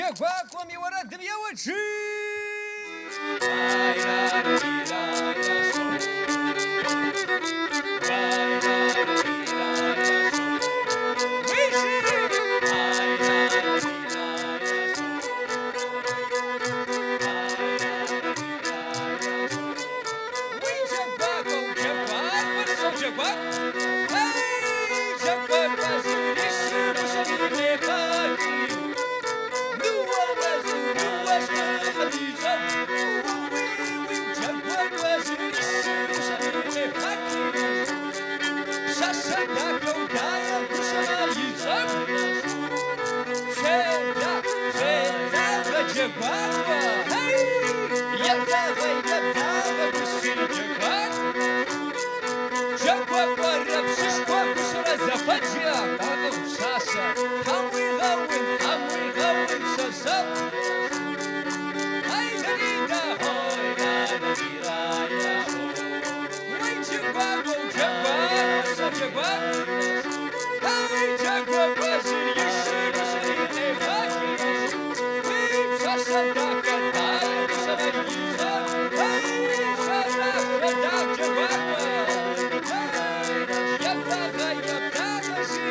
Джэгуакӏуэм и уэрэдым еуэт жи! Уи джэгуакӏуэу джэгуакӏуэр щоджэгуакӏуэ, Ей, джэгуакӏуэжьыр и шы гущэм ирехьэхри, Ныуэ мэзу ныуэщ къыхьыдищӏэу, Уи-уи-уи, джэгуакӏуэжьыр и шы гущэм ирехьэхри, Пщащэ дахэу дае гущэм ар ищӏэу, Фебла, феблагъэ джэгуакӏуэ, эй, Еблагъэ, еблагъэ гущи джэгуакӏуэ. Джэгуакӏуэрэ пщышхуэ гущэрэ зэфӏэкӏ жиӏакъым пщащэ, Тхьэм уигъэун, Тхьэм уигъэун пщащэфӏ. Ай, дарида, ой, да-да-ди-ра-я, Уи джэгуакӏуэу джэгуакӏуэ, джэгуакӏуэ. Эй, джэгуакӏуэжьыр и шы гущэм ирехьэхри, Уи пщащэ дахэ дае гущэм ар ищӏэу, Эй, пщащэ дахэ джэгуакӏуэ. Эй, еблагъэ, еблагъэ жи.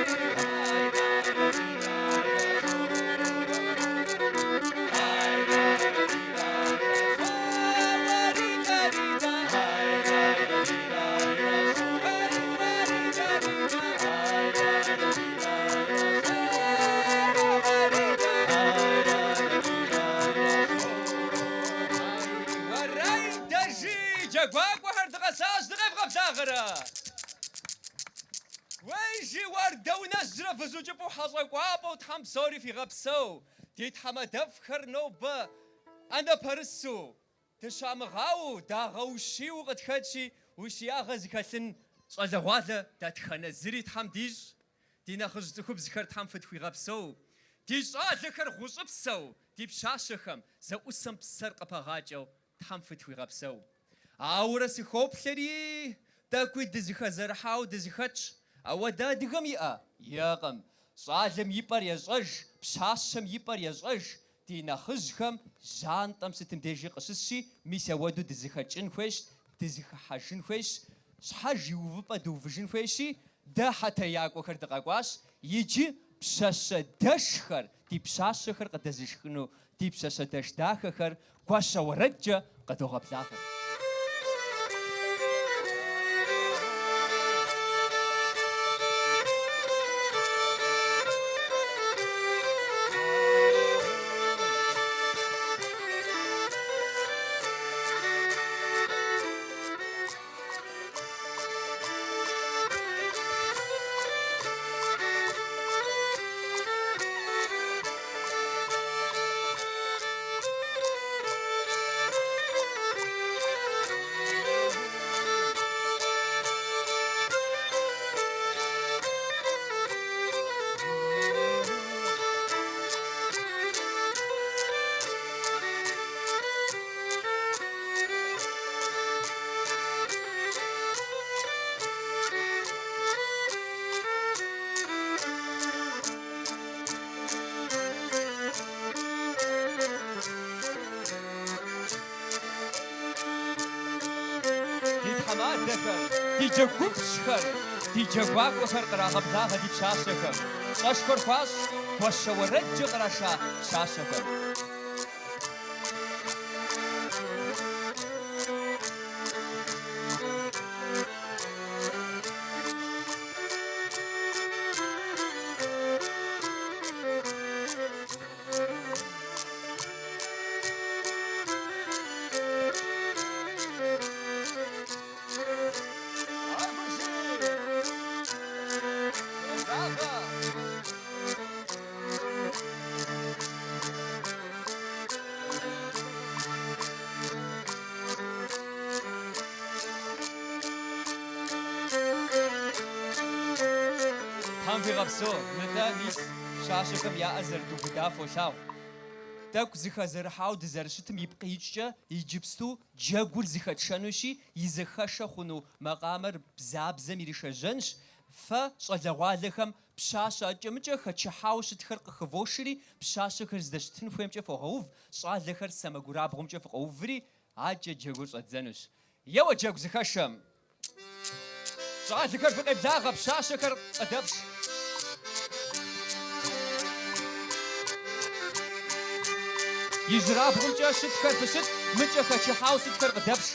Джэгуакӏуэхэр дыкъэсащ, дыкъевгъэблагъэрэ? Уей жи, уардэунэжьрэ вызукӏыпӏэу хьэщӏэ кӏуапӏэу Тхьэм псори фигъэпсэу. Ди тхьэмадэфӏхэр нобэ ӏэнэ пэрысу, дыщамыгъауэу, дагъэущийуэ къытхэтщи, ущиягъэ зыхэлъын щӏалэгъуалэ дэтхэнэ зыри Тхьэм дищӏ, ди нэхъыжь цӏыхубзхэр Тхьэм фытхуигъэпсэу, ди щӏалэхэр гъущӏыпсэу, ди пщащэхэм зэӏусэм псэр къыпагъакӏэу Тхьэм фытхуигъэпсэу. Ауэрэ сыхоплъэри, тӏэкӏуи дызыхэзэрыхьауэ дызыхэтщ. Ауэдэ адыгэм иӏэ? Иӏэкъым. Щӏалэм и пӏэр ещӏэж, пщащэм и пӏэр ещӏэж, ди нэхъыжьхэм жьантӏэм сытым дежи къыщысщи, мис ауэдэу дызыхэкӏын хуейщ, дызыхыхьэжын хуейщ, щхьэж и увыпӏэ дыувыжын хуейщи, дэ хьэтеякӏуэхэр дыкъэкӏуащ, иджы пщащэ дэшхэр, ди пщащэхэр къыдэзышхыну ди пщащэ дэш дахэхэр гуащэ уэрэдкӏэ къыдогъэблагъэ. Ди тхьэмадэхэр, ди джэгупщхэр, ди джэгуакӏуэхэр кърагъэблагъэ ди пщащэхэм. Пщӏэшхуэр хуащӏ гуащэ уэрэдкӏэ къраша пщащэхэм. Тхьэм фигъэпсэу, нтӏэ, мис, пщащэхэм я ӏэ зэрыдубыда фолъагъу. Тӏэкӏу зыхэзэрыхьауэ дызэрыщытым ипкъ икӏкӏэ иджыпсту джэгур зыхэтшэнущи, и зэхэшэ хъуну макъамэр бзабзэм иришэжьэнщ. Фэ, щӏалэгъуалэхэм, пщащэ акӏэ-мыкӏэ хэчыхьауэ щытхэр къыхывошри, пщащэхэр здэщытын хуеймкӏэ фогъэув, щӏалэхэр сэмэгурабгъумкӏэ фыкъоуври, акӏэ джэгур щӏэдзэнущ. Еуэ джэгу зыхэшэм! Щӏалэхэр фыкъеблагъэ, пщащэхэр къыдэфш. Ижьырабгъумкӏэ щытхэр фыщыт, мыкӏэ хэчыхьауэ щытхэр къыдэфш.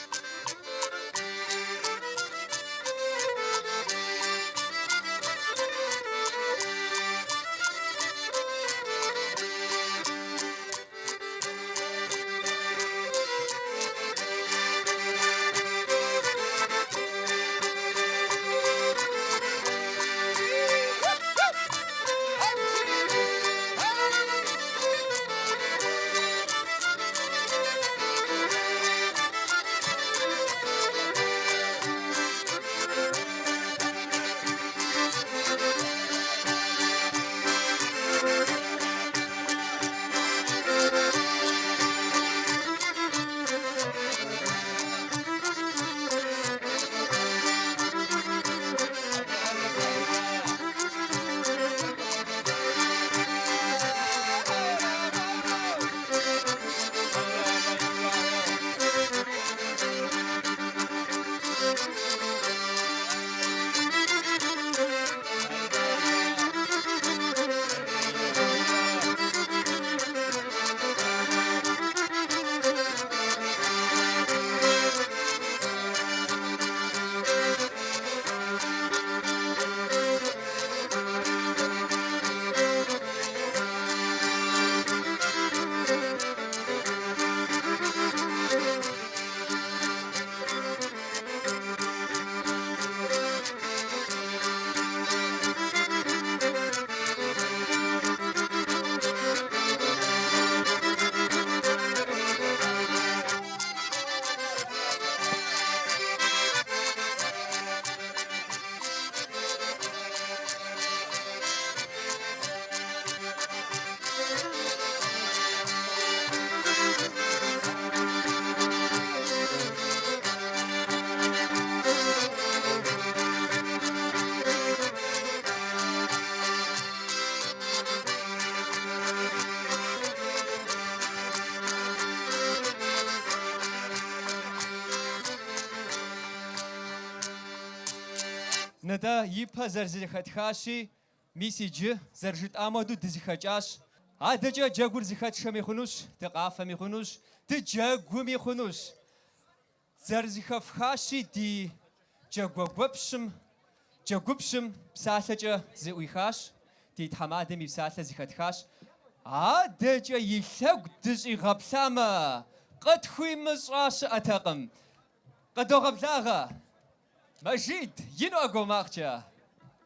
Нтӏэ, ипэ зэрызэхэтхащи, мис иджы зэрыжытӏам хуэдэу дызэхэкӏащ. Адэкӏэ джэгур зыхэтшэми хъунущ, дыкъафэми хъунущ, дыджэгуми хъунущ. Зэрызэхэфхащи, ди джэгуагуэпщым, джэгупщым псалъэкӏэ зыӏуихащ, ди тхьэмадэм и псалъэ зэхэтхащ. Адэкӏэ и лъэгу дыщӏигъэплъамэ, къытхуимыщӏа щыӏэтэкъым. Къыдогъэблагъэ! Мэжид, ину ӏэгуауэ макъкӏэ.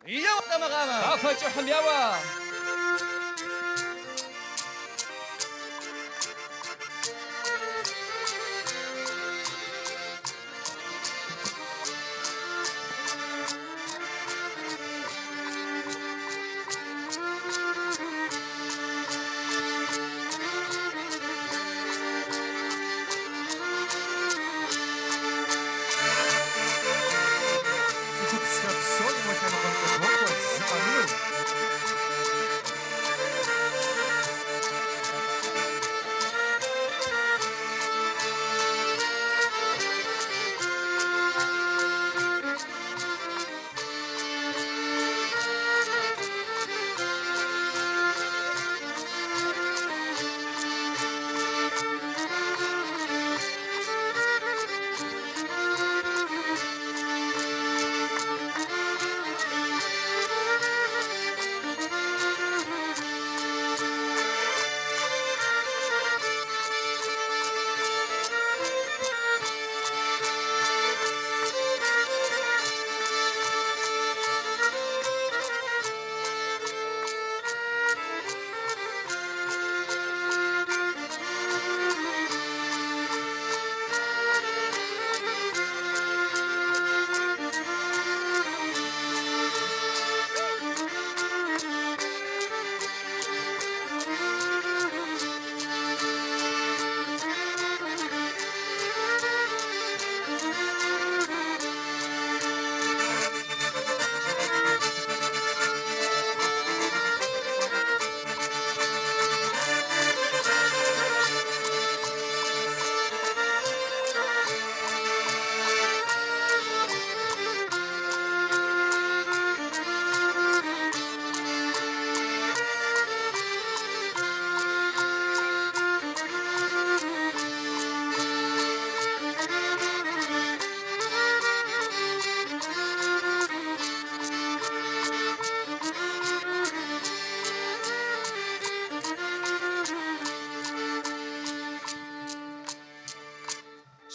Еуэ, макъамэ! Къафэ кӏыхьым еуэ! Цӏыхубзхэр псори мы лъэныкъуэмкӏэ докӏуэ, зы къэмынэу.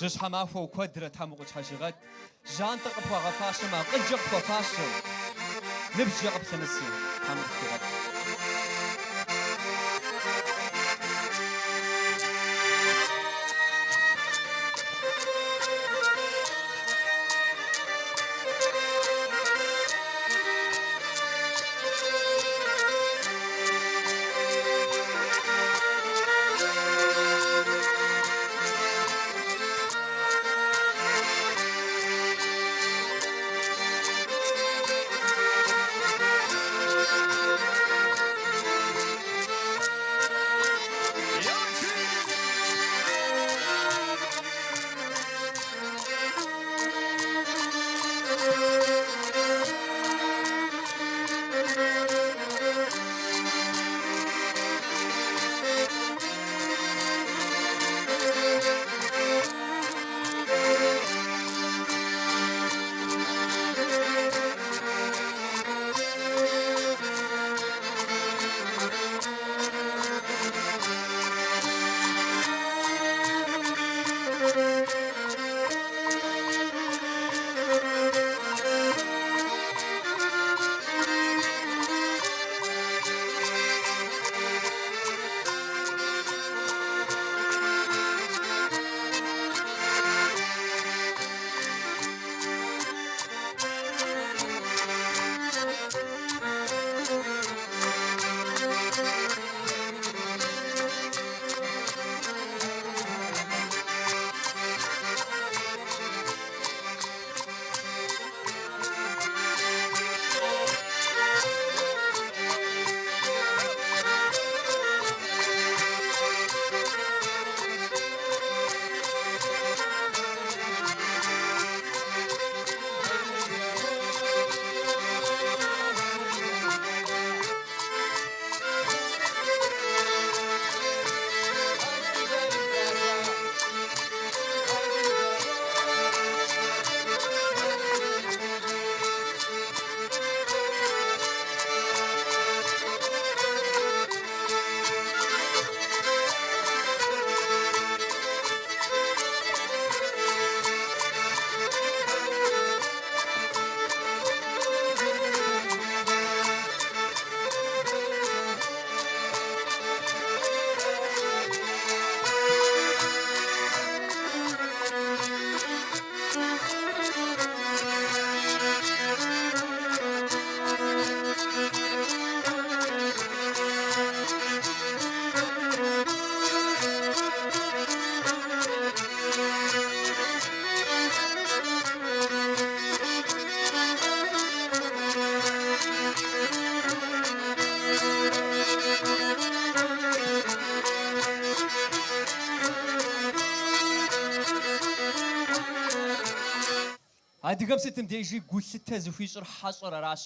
Жьыщхьэ махуэу куэдрэ Тхьэм укъытщхьэщигъэт, жьантӏэр къыпхуагъэфащэм акъылкӏэ къыпхуэфащэу, ныбжькӏэ къыплъэмысу Тхьэм къытхуигъэт. Адыгэм сытым дежи гулъытэ зыхуищӏыр хьэщӏэр аращ.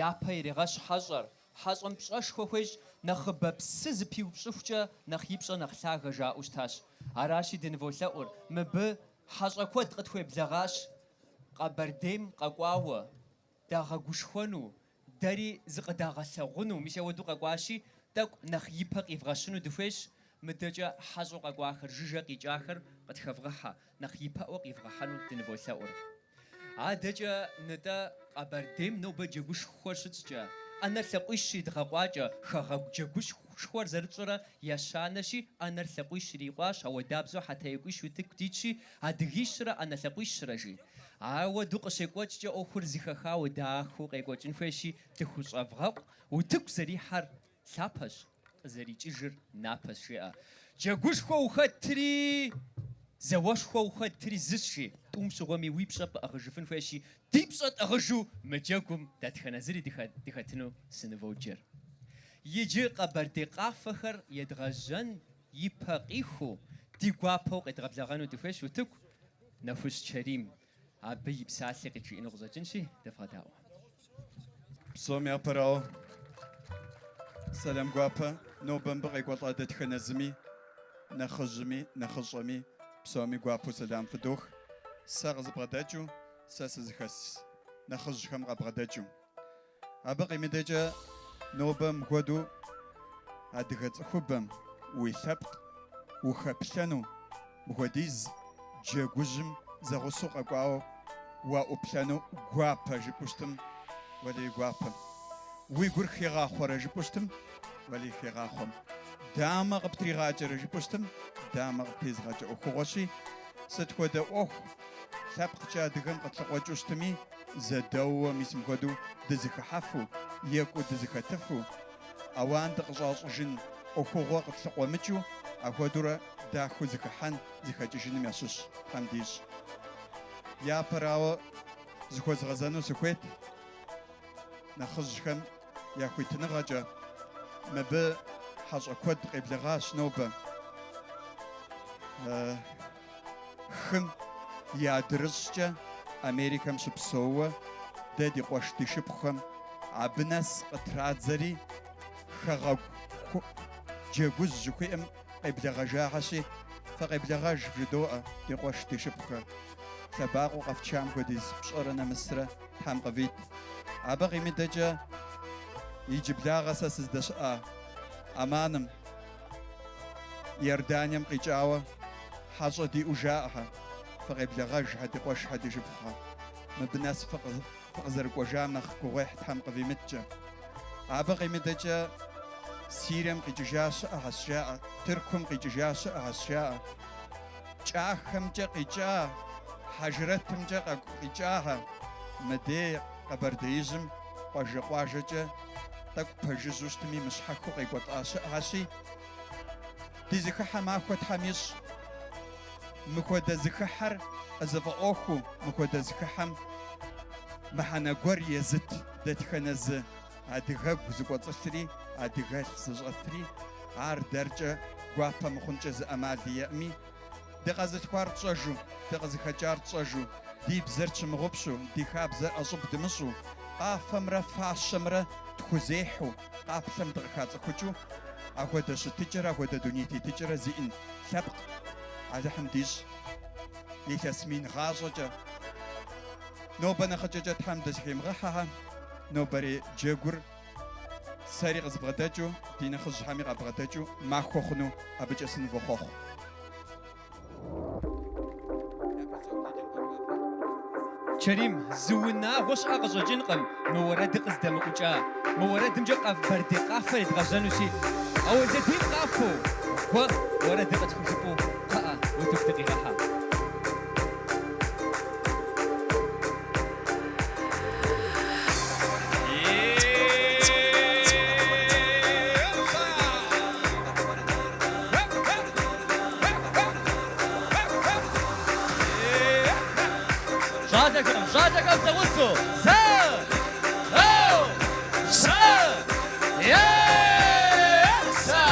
Япэ ирегъэщ хьэщӏэр. Хьэщӏэм пщӏэшхуэ хуещӏ, нэхъыбэ псы зыпиупщӏыхукӏэ нэхъ и пщӏэ нэхъ лъагэ жаӏэу щытащ. Аращи, дыныволъэӏур, мыбы хьэщӏэ куэд къытхуеблэгъащ Къэбэрдейм къэкӏуауэ, дагъэгушхуэну, дэри зыкъыдагъэлъэгъуну, мис ауэдэу къэкӏуащи, тӏэкӏу нэхъ ипэ къивгъэщыну дыхуейщ, мыдэкӏэ хьэщӏэу къэкӏуахэр, жыжьэ къикӏахэр къытхэвгъыхьэ, нэхъ ипэӏуэ къивгъэхьэну дыныволъэӏур. Адэкӏэ, нтӏэ, Къэбэрдейм нобэ джэгушхуэр щытщӏкӏэ, ӏэнэр лъакъуищ иридгъэкъуакӏэ, хэгъэгу джэгушхуэр зэрытщӏрэ ещанэщи, ӏэнэр лъакъуищ ирикъуащ, ауэдабзэу хьэтэекӏуищ утыку дитщи, адыгищрэ ӏэнэ лъакъуищрэ, жи. Ауэдэу къыщекӏуэкӏкӏэ ӏуэхур зыхэхауэ дахэу къекӏуэкӏын хуейщи, дыхущӏэвгъэкъу, утыку зэрихьэр лъапэщ, къызэрикӏыжыр напэщ, жеӏэ. Джэгушхуэ ухэтри, зауэшхуэ ухэтри зыщ, жи. Тӏум щыгъуэми уи пщӏэ пӏыгъыжыфын хуейщи, ди пщӏэ тӏыгъыжу мы джэгум дэтхэнэ зыри дыхэтыну сыныводжэр. Иджы къэбэрдей къафэхэр едгъэжьэн и пэ къихуэу, ди гуапэу къедгъэблэгъэну дыхуейщ утыку Нэхущ Чэрим. Абы и псалъи къыджиӏэну къыщӏэкӏынщи, дывгъэдаӏуэ. Псом япэрауэ, сэлам гуапэ нобэ мыбы къекӏуэлӏа дэтхэнэ зыми, нэхъыжьми, нэхъыщӏэми, псоми гуапэу сэлам фыдох. Сэ къызыбгъэдэкӏыу, сэ сызыхэс нэхъыжьхэм къабгъэдэкӏыу. Абы къимыдэкӏэ нобэ мыхуэдэу адыгэ цӏыхубэм уи лъэпкъ ухэплъэну мыхуэдиз. джэгужьым зэгъусэу къэкӏуауэ уаӏуплъэну гуапэ жыпӏэу щытым, уэлей гуапэм. Уи гур хегъахъуэрэ жыпӏэу щытым, уэлей хегъахъуэм. Дамэ къыптригъакӏэрэ жыпӏэу щытым, дамэ къыптезыгъакӏэ ӏуэхугъуэщи, сыт хуэдэ ӏуэху лъэпкъкӏэ адыгэм къытлъыкъуэкӏыу щытми, зэдэууэ мис мыхуэдэу дызэхыхьэфу, екӏуу дызэхэтыфу, ауан дыкъыщӏащӏыжын ӏуэхугъуэ къытлъыкъуэмыкӏыу, апхуэдэурэ дахэу зэхыхьэн, зэхэкӏыжыным ящыщ Тхьэм дищӏ. Япэрауэ зыхуэзгъэзэну сыхуейт нэхъыжьхэм я хуитыныгъэкӏэ мыбы хьэщӏэ куэд къеблэгъащ нобэ. Хым и адрыщӏкӏэ Америкэм щыпсэууэ дэ ди къуэш ди шыпхъухэм абы нэс къытрадзэри хэгъэгу джэгужь жыхуиӏэм къеблэгъэжахэщи, фыкъеблэгъэж вжыдоӏэ, ди къуэш ди шыпхъухэр. Лъэбакъуэу къэфчам хуэдиз пщӏэрэ нэмысрэ Тхьэм къывит. Абы къимыдэкӏэ иджыблагъэ сэ сыздэщыӏа Амманым, Иорданием къикӏауэ хьэщӏэ диӏэу жаӏэхьэ, фыкъеблэгъэжхьэ, ди къуэшхьэ, ди шыпхъухьэ. Мыбы нэс фыкъызэрыкӏуэжам нэхъ гугъуехь Тхьэм къывимыткӏэ. Абы къимыдэкӏэ Сирием къикӏыжа щыӏэхьэщ жаӏэ, Тыркум къикӏыжа щыӏэхьэщ жаӏэ. Кӏахэмкӏэ къикӏа, Хьэжрэтымкӏэ къикӏахьэ, мыдей Къэбэрдеижьым къуажэ-къуажэкӏэ тӏэкӏу пэжыжьэу щытми мыщхьэхыу къекӏуэлӏа щыӏэхьэщи, ди зэхыхьэ махуэ Тхьэм ищӏ. Мыхуэдэ зэхыхьэр къызыфӏэӏуэхуу, мыхуэдэ зэхыхьэм мыхьэнэ гуэр езыт дэтхэнэ зы адыгэгу зыкӏуэцӏылъри, адыгэлъ зыщӏэтри, ар дэркӏэ гуапэ мыхъункӏэ зы ӏэмал иӏэми, дыкъэзылъхуар тщӏэжу, дыкъызыхэкӏар тщӏэжу, ди бзэр тщымыгъупщу, ди хабзэр ӏэщӏыб дымыщӏу, къафэмрэ фащэмрэ тхузехьу, къаплъэм дыкъыхацӏыхукӏыу, ахуэдэ щытыкӏэрэ ахуэдэ дуней тетыкӏэрэ зиӏын лъэпкъ Алыхьым дищӏ илъэс мин гъащӏэкӏэ. Нобэ нэхъыкӏэкӏэ Тхьэм дызэхимыгъэхьэхьэ, нобэрей джэгур сэри къызбгъэдэкӏыу, ди нэхъыжьхэми къабгъэдэкӏыу махуэ хъуну абыкӏэ сынывохъуэхъу. Чэрим, зы унагъуэ щыӏэ къыщӏэкӏынкъым мы уэрэдыр къыздэмыӏукӏа. Мы уэрэдымкӏэ къэбэрдей къафэр едгъэжьэнущи, а Алэдей къафэу уэ уэрэдыр къытхужыпӏэу кхъыӏэ утыку дыкъигъэхьэ. Щӏалэхэм, щӏалэхэм зэгъусэу, зэ, тӏэу, щэ, е-сэ!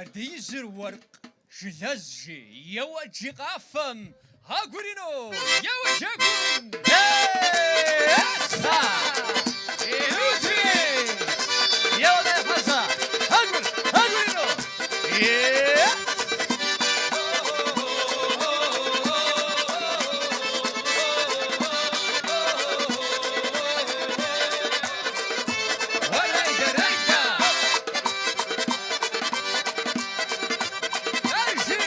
Къэбэрдеижьыр уэркъ жылэжь жи, еуэ джи къафэм, Агурину, еуэ джэгум! Е-са! Иужьи! Еуэ дайхьэжьа! Агур, Агурину! Е! Уэрайдэ-райдэ! Ежи!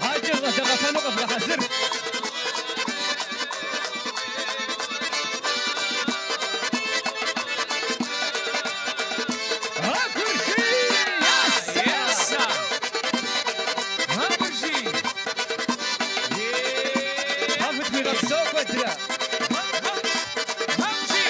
Адэкӏэ дгъэфэну къэвгъэхьэзыр. Агуржи! Яса! Еса! Агуржи! Тхьэм фытхуигъэпсэу куэдрэ. Агуржи!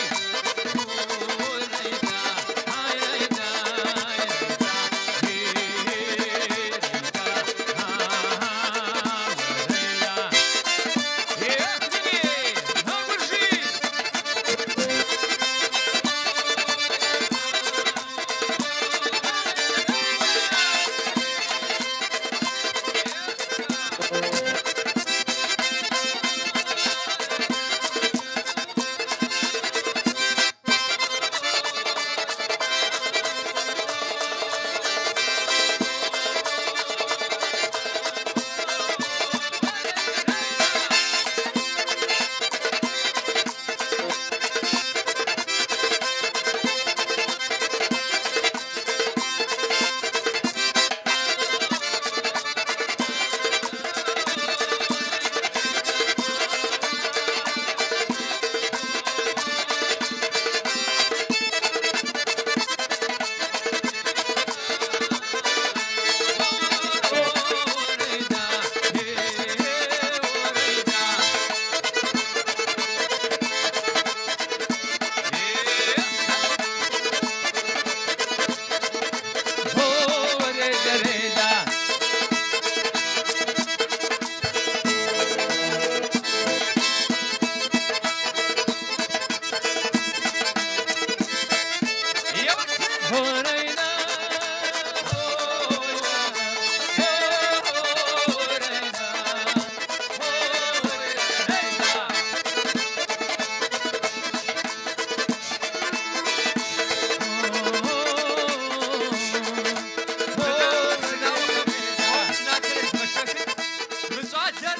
Мы щӏалэр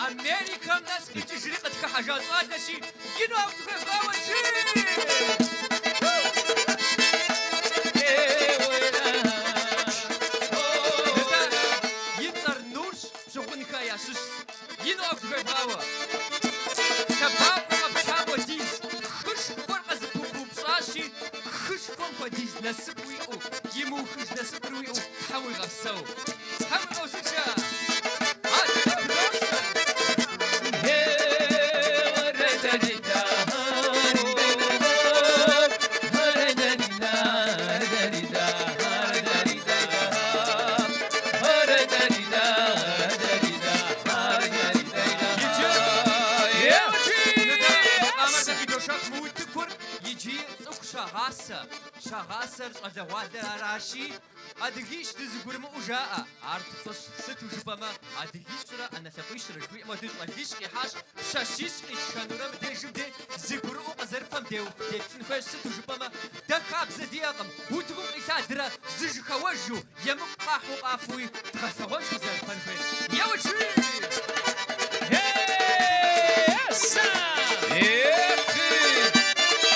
Америкэм нэс къикӏыжри къытхыхьэжа щӏалэщи, ину ӏэгу дыхуевгъауэчи! Нтӏэ, и цӏэр Нурщ, Пщыгъунхэ ящыщщ. Ину ӏэгу дыхуевгъауэ. Лъэбакъуэ къэпчам хуэдиз хышхуэр къызэпыбупщӏащи, хышхуэм хуэдиз насып уиӏэу, имыухыж насыпыр уиӏэу Тхьэм уигъэпсэу. Тхьэм уигъэузыншэ! Адэкӏэ пыдощэ! Иджы, нтӏэ, макъамэр зэхидошэх мы утыкур иджы цӏыху щагъасэ. Щагъасэр щӏалэгъуалэр аращи, адыгищ дызэгурымыӏуэу жаӏэ. Ар пцӏыщ, сыту жыпӏэмэ, адыгищрэ ӏэнэ лъакъуищрэ жыхуиӏэм хуэдэу щӏалищ къихьащ, пщащищ къитшэнурэ мыдежым де зэгурыӏуэу къызэрыфэм деплъын хуейщ, сыту жыпӏэмэ, дэ хабзэ диӏэкъым, утыкум къилъадэрэ зыжьыхэуэжу, емыкӏу къахьу къафэуи дгъэлъэгъуэнщ къызэрыфэн хуейр. Еуэчи! Еса! Ехи! Еуэчи!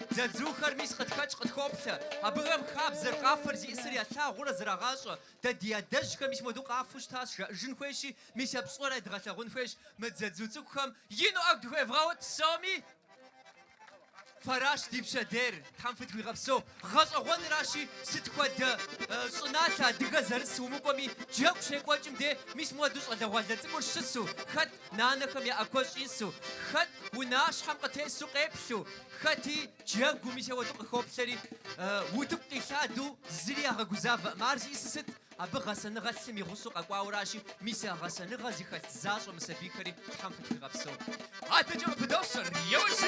Дзадзухэр мис къытхэтщ, къытхоплъэ. Абыхэм хабзэр, къафэр зиӏысыр ялъагъурэ зрагъащӏэ. Дэ ди адэжьхэм мис муэду къафэу щытащ, жаӏэжын хуейщи, мис а пщӏэр едгъэлъагъун хуейщ мы дзадзу цӏыкӏухэм. Ину ӏэгу дыхуевгъауэт псоми! Фэращ ди пщэдейр, Тхьэм фытхуигъэпсэу. Гъэщӏэгъуэнращи, сыт хуэдэ щӏыналъэ адыгэ зэрыс умыкӏуэми, джэгу щекӏуэкӏым де, мис муэду щӏалэгъуалэ цӏыкӏур щысу, хэт нанэхэм я ӏэкуэщӏ ису, хэт унащхьэм къытесу къеплъу, хэти джэгум мис ауэду къыхоплъэри, утыку къилъадэу зыри ягъэгузавэкъым. Ар зиӏысыр сыт? Абы гъэсэныгъэ лъым и гъусэу къэкӏуауращи, мис а гъэсэныгъэ зыхэлъ защӏэ мы сабийхэри Тхьэм фытхуигъэпсэу. Адэкӏэ къыпыдощэр, еуэжи!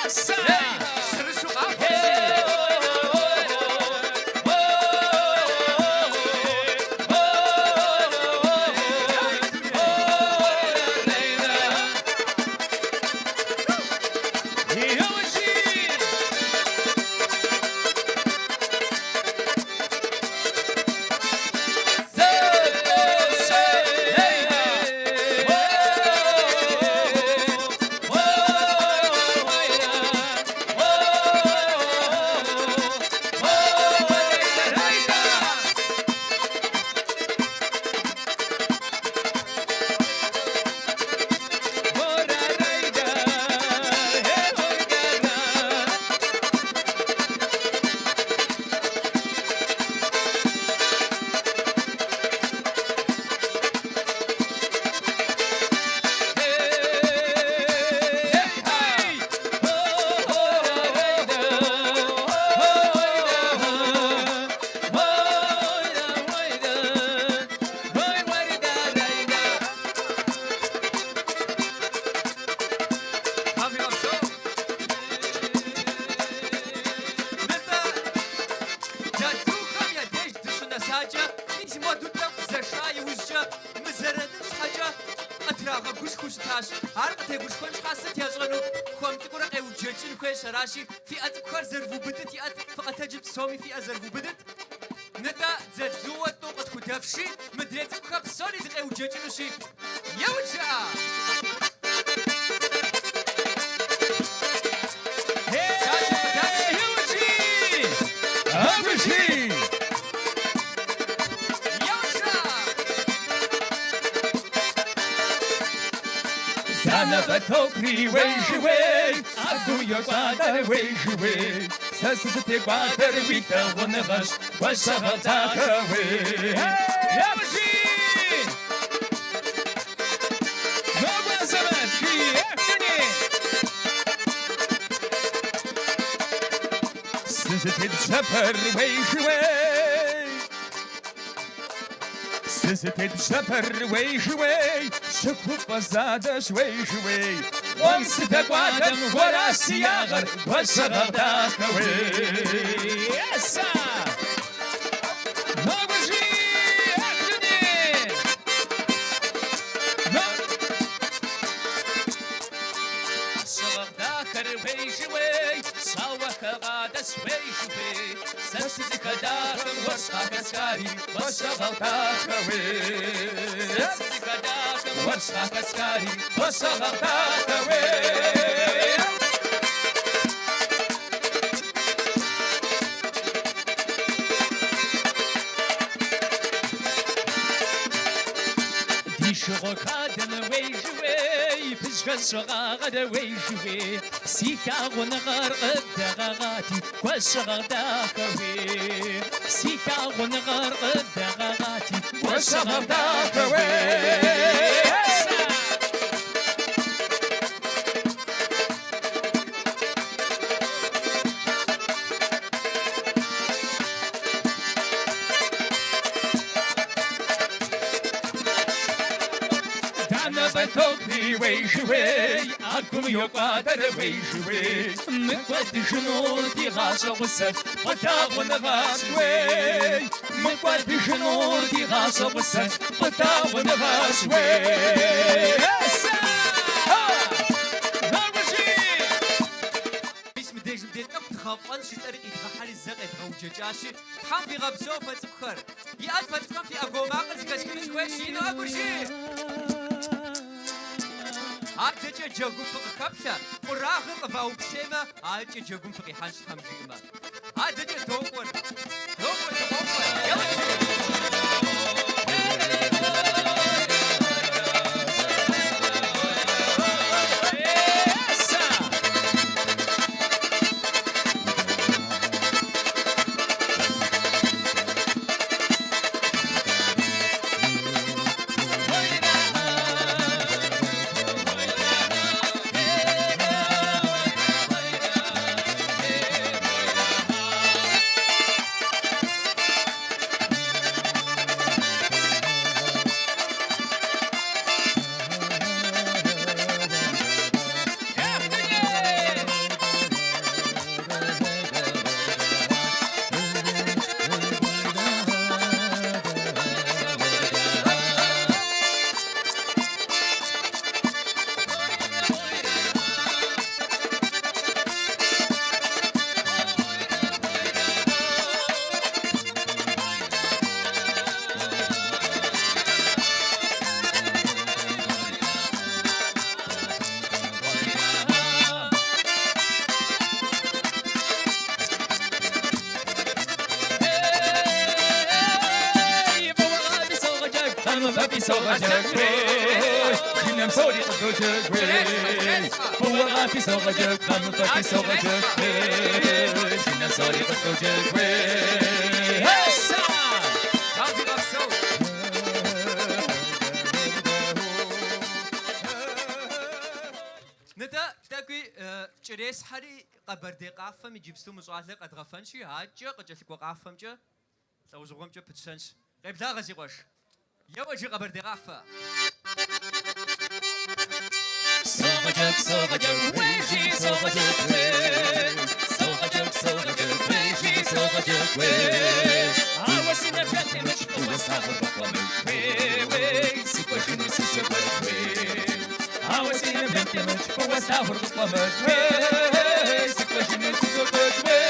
Щырыщу къафэщи! Тхьэм фигъэпсэу. Нтӏэ, дзадзухэм я деж дыщынэсакӏэ, мис муэду тӏэкӏу зэша иужькӏэ мызэрэнын щхьэкӏэ къытрагъэгушхуэу щытащ. Ар къытегушхуэн щхьэ сыт ящӏэну? Хуэм цӏыкӏурэ къеуджэкӏын хуейщ, аращи, фи ӏэ цӏыкӏухэр зэрывубыдыт, иӏэт, фыкъэтэджыт псоми фи ӏэ зэрывубыдыт. Нтӏэ, дзадзууэ тӏу къытхудэфши, мыдрей цӏыкӏухэр псори дыкъеуджэкӏынущи, еут жыӏэ! Занэ бэлътокури уей-жыуей, ӏэгум йокӏуадэр уей-жыуей. Сэ сызытекӏуадэр уи лъагъуныгъэщ, Гуащэгъагъ дахэ уей. Еуэжи! Нобэ зэман жи, эх дуней! Сызытет бжьэпэр уей-жыуей. Сызытет бжьэпэр уей-жыуей, щыхупӏэ задэщ уей-жыуей. Гъуэм сыдэкӏуадэм уэра си ягъэр, Гуащэгъагъ дахэ уей. Эса! Нобэжи, эх дуней! Гуащэгъагъ дахэр уей-жыуей, Щауэхэ къадэщ уей-жыуей. Сэ сызыхэдахэм уэрщ къахэсхари, Гуащэгъагъ дахэ уей. Сэ сызыхэдахэм уэрщ къахэсхари, Гуащэгъагъ дахэ уей. Ди шыгъуэ хадэм уей-жыуей, пыжьхэр щогъагъэр уей-жыуей. Си лъагъуныгъэр къыбдэгъэгъати, Гуащэгъагъ дахэ уей. Си лъагъуныгъэр къыбдэгъэгъати, Гуащэгъагъ дахэ уей. Данэ бэлътокури уей-жыуей, ӏэгум йокӏуадэр уей-жыуей. Мыкӏуэдыжыну ди гъащӏэ гъусэр фӏылъагъуныгъэщ уей. Мыкӏуэдыжыну ди гъащӏэ гъусэр фӏылъагъуныгъэщ уей. Эсэ! Нэгъужи! Мис мыдежым дей тӏэкӏу дгъэфӏэнщ жытӏэри къидгъэхьэри зэ къедгъэуджэкӏащи, Тхьэм фигъэпсэу фэ цӏыкӏухэр. Иӏэт фэ цӏыкӏухэм фи ӏэгуауэ макъыр зэхэсхыну сыхуейщ, ину ӏэгур жи! Адэкӏэ джэгум фыкъыхэплъэ, къурагъыр къываупсеймэ, адэкӏэ джэгум фыкъихьэнщ Тхьэм жиӏэмэ. Адэкӏэ докӏуэр, докӏуэр, дыкъофэ. Еуэ! Тхьэм фигъэпсэу! Нтӏэ, тӏэкӏуи кӏэресхьэри къэбэрдей къафэм иджыпсту мы щӏалэр къэдгъэфэнщи, адэкӏэ къыкӏэлъыкӏуэ къафэмкӏэ лӏэужьыгъуэмкӏэ пытщэнщ. Къеблагъэ, си къуэш! Еуэ иджы къэбэрдей къафэ! Согъэджэгу, согъэджэгу, уей, согъэджэгу, уей. Согъэджэгу, согъэджэгу, уей, согъэджэгу, уей. Ауэ си набжэ темыкӏ, фӏыуэ слъагъур къыфӏэмыкӏ, уей, уей, сыкӏуэжыну сызэгуэр, уей. Ауэ си набжэм темыкӏ, фӏыуэ слъагъур къыфӏэмыкӏ, уей, сыкӏуэжыну сызэгуэр, уей.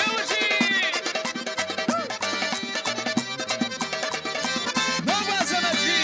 Еуэжи! Нобэ Азэмэтжи!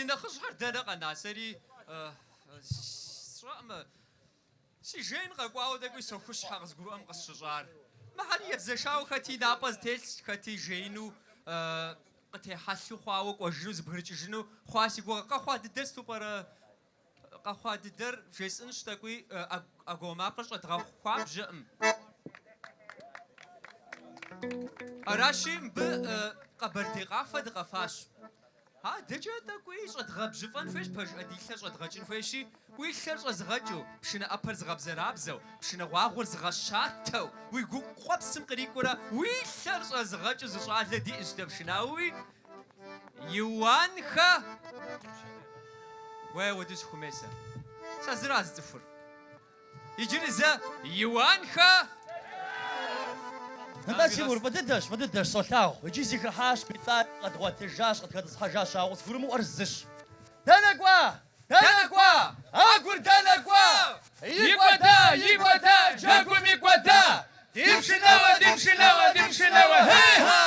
Ди нэхъыжьхэр дэнэ къэна? Сэри сщӏэӏымэ, си жеин къэкӏуауэ тӏэкӏуи сохущхьэ къызгурыӏуэм къысщыщӏар. Мыхэри езэшауэ хэти напӏэ зэтелъщ, хэти жеину къытехьэлъу хъуауэ кӏуэжыну, зыбгрыкӏыжыну хъуа си гугъэ. Къэхъуа дыдэр сыту пӏэрэ? Къэхъуа дыдэр вжесӏэнщ тӏэкӏуи, ӏэгуауэ макъыр щӏэдгъэхуабжьэӏым. Аращи, мыбы къэбэрдей къафэ дыкъэфащ. Адэкӏэ тӏэкӏуи щӏэдгъэбжьыфӏэн хуейщ, пэжӏэ ди лъэр щӏэдгъэкӏын хуейщи, уи лъэр щӏэзыгъэкӏыу, пшынэ ӏэпэр зыгъэбзэрабзэу, пшынэ гъуагъуэр зыгъэщатэу, уи гу къуэпсым кърикӏуэрэ уи лъэр щӏэзыгъэкӏыу зы щӏалэ диӏэщ дэ пшынауэуи, Иуанхэ! Уей, ауэдэу сыхуэмей сэ. Сэ зыра зыцӏыхур. Иджыри зэ, Иуанхэ! Нтӏэ, Тимур, фӏы дыдэщ, фӏы дыдэщ, солъагъу. Иджы зэхыхьащ, Бетӏал къэдгъуэтыжащ, къытхэтӏысхьэжащ, ауэ къызгурымыӏуэр зыщ. Дэнэ кӏуа? Дэнэ кӏуа? ӏэгур дэнэ кӏуа? Икӏуэда, икӏуэда, джэгум икӏуэда! Ди пшынауэ, ди пшынауэ, ди пшынауэ, хей-ха!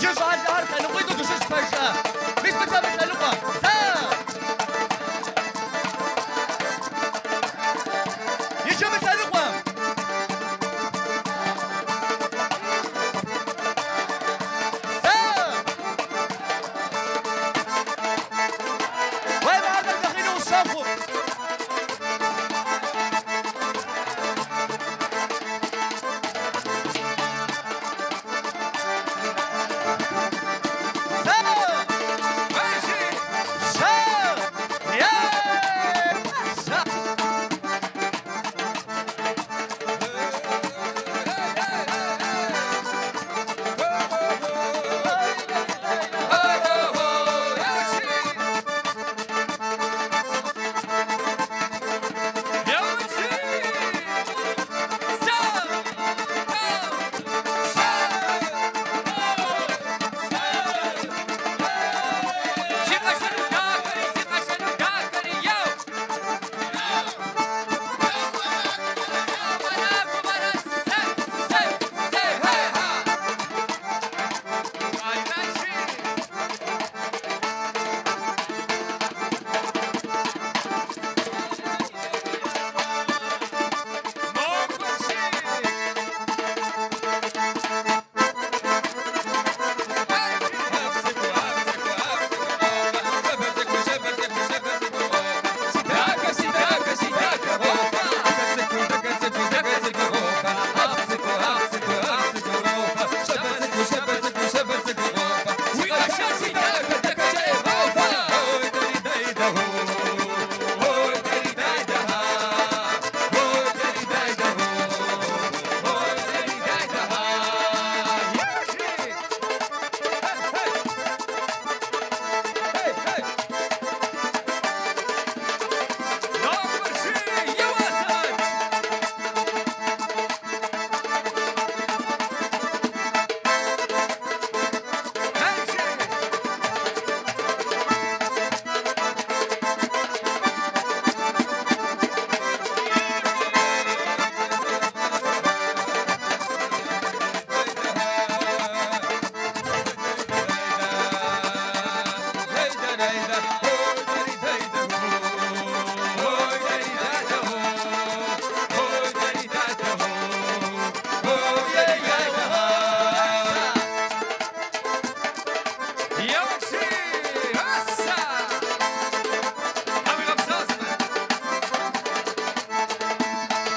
Иджы щӏалэхэр лъэныкъуитӏу дыщытщ, пэжкъэ? Мис мыдэ мы лъэныкъуэм. Зэ! Иджы мы лъэныкъуэм. Зэ! Уей, мы ар нэхъ ину къысщохъу. Зэ! Щэ! Е! Щэ!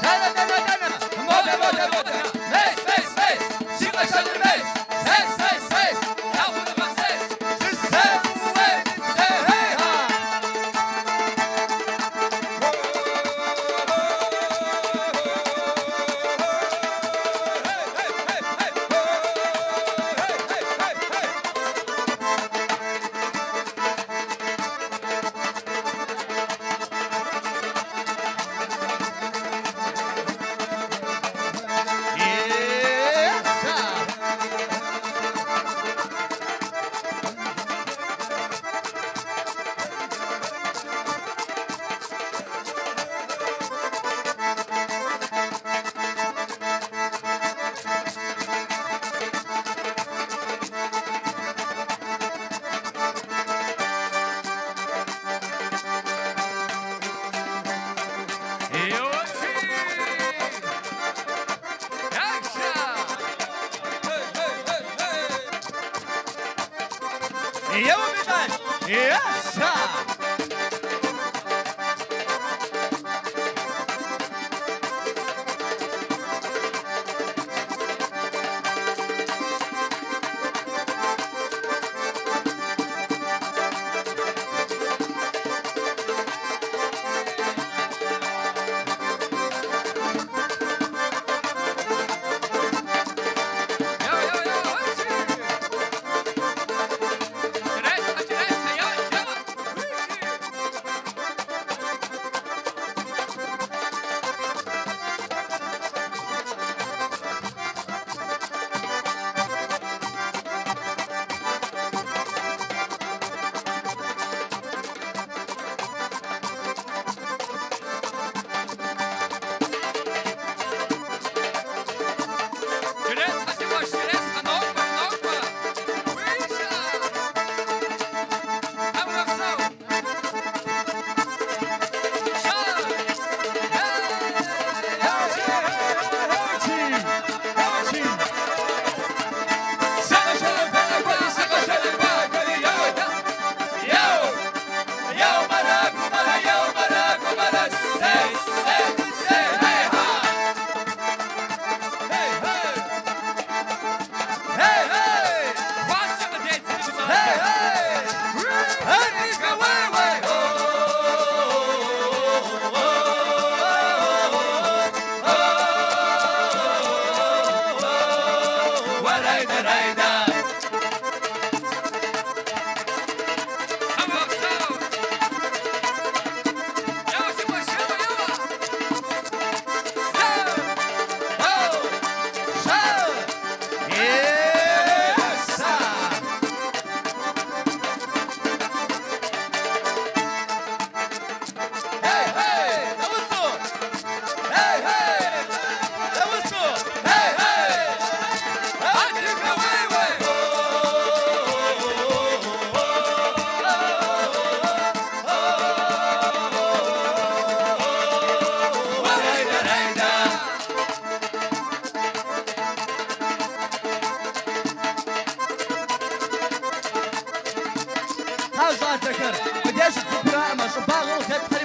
Дэнэ, дэнэ, дэнэ? Модэ, модэ, модэ. Мес, мес, мес. Си къэшэныр мес. Сес, сес, сес. Лъагъуныгъэм сес. Зэ, уэ, зэ, хей, ха. Е-ша! Еуэ, Бетӏал! Е-ша!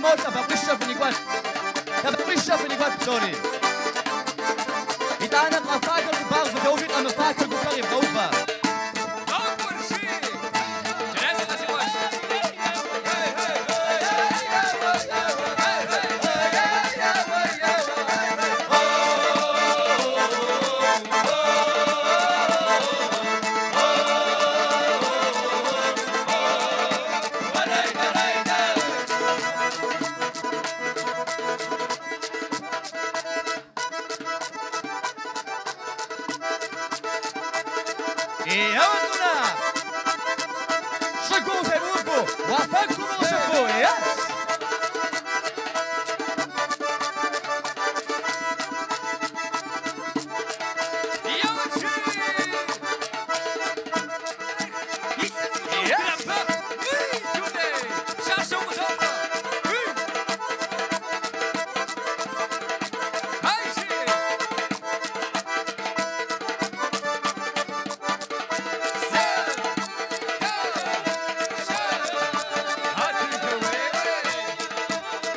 Моуэ лъэбакъуищкӏэ фыникӏуэт. Лъэбакъуищкӏэ фыникӏуэт псори. Итӏанэ къэфахэр щӏыбагъ фыдэуви къэмыфахэр гупэ къивгъэувэ. Еуэ, тӏуна! Щӏыгум фемыуву, уафэгум къыщыфу, ес!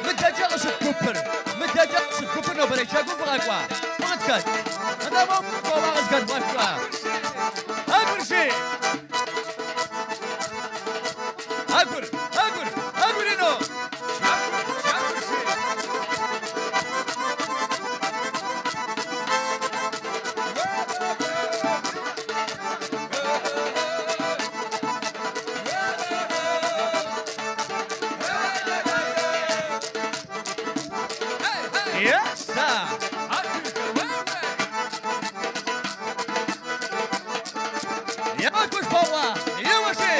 Мыдэкӏэ къыщыт гупыр, мыдэкӏэ къыщыт гупыр нобэрей джэгум фыкъэкӏуа? Фыкъытхэт? Нтӏэ, моуэ фыкъоуа къызыхэдвгъэхуа? ӏэгур жи! ӏэгур, ӏэгур, ӏэгур ину! Yes! Еуэ, гушхуэгъуэ! Еуэ, жи!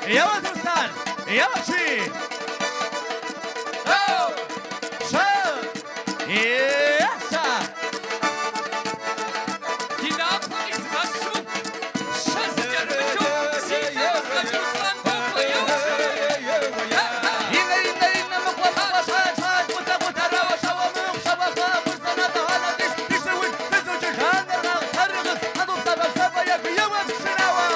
Еуэ, Руслан! Еуэ, жи! Щэ! Esa! Ди напэ къизыгъэщу, щэ зыкӏэрымылъу, зи фэ къызыгъэкӏ Руслан къофэ, еуэ, жи! Инэ, инэ, инэ, мыкъуэ, мыкъуэ, щхьэл, щхьэл, къутэ, къутэ, рауэ, щауэ, мыгъу, щауэ, хъэ, мырзэ, натӏэ, хьэнэ, диш, дишыр, уд, фызукӏыж, анэр, гъагъ, тэргъыс, хьэдум, сабэ, псэфэ, егу, еуэ, пшынауэ!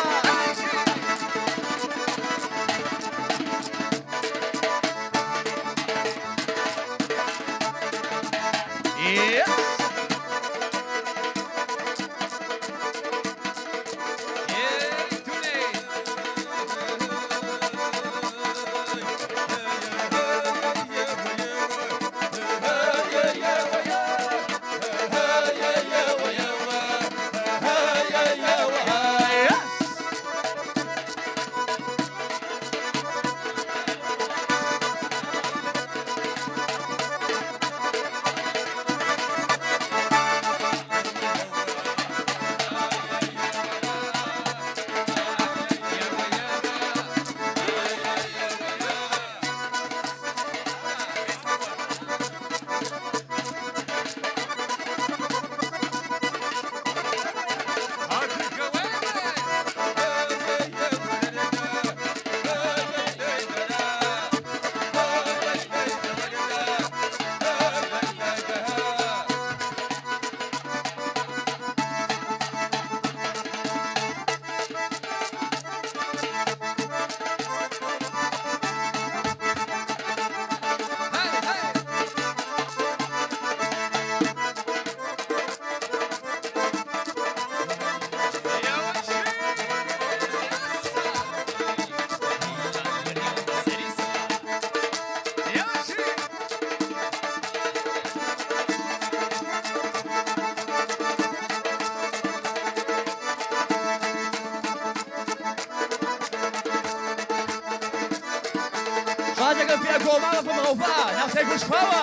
Щӏалэхэм фи ӏэгуауэ макъыр фымыгъэувыӏэ, нэхъ тегушхуауэ!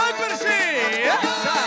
Агурщи! Ехьса!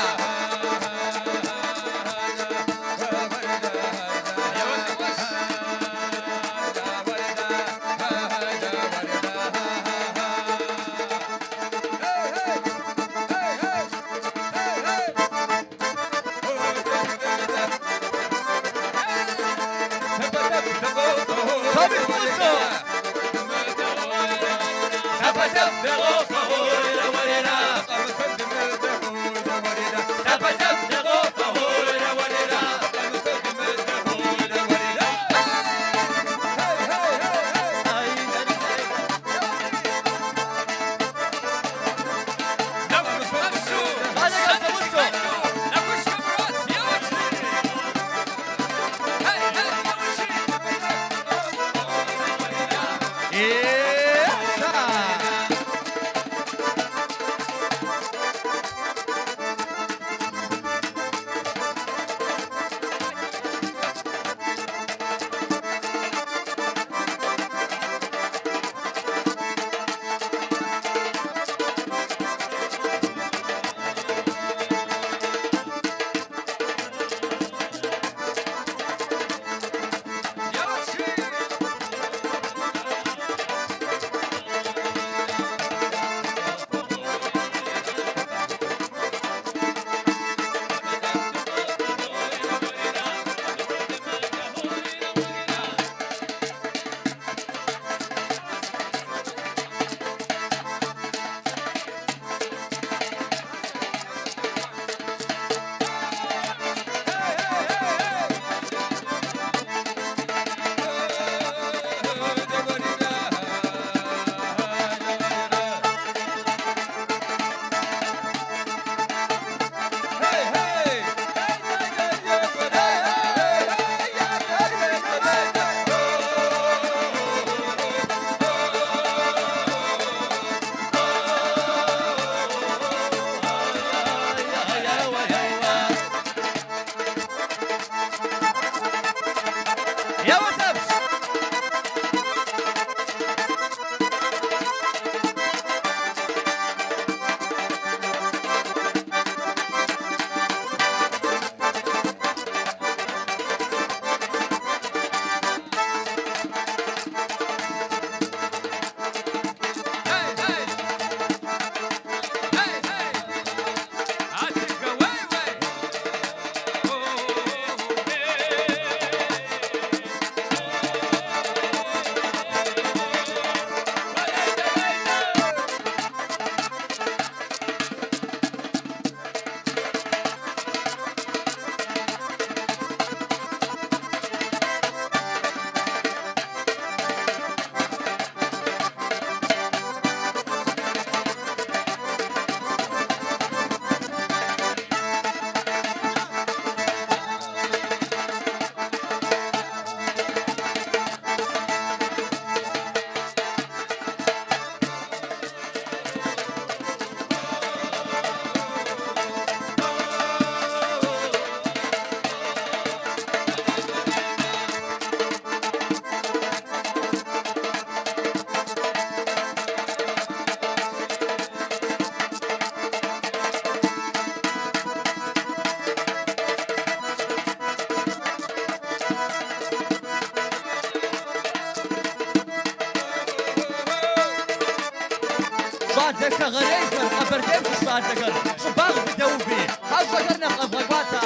Щӏалэ хэгъэрейхэр, Къэбэрдейм щыщ щӏалэхэр, щӏыбагъ дыдэуви, хьэщӏэхэр нэхъ къэвгъэкӏуатэ.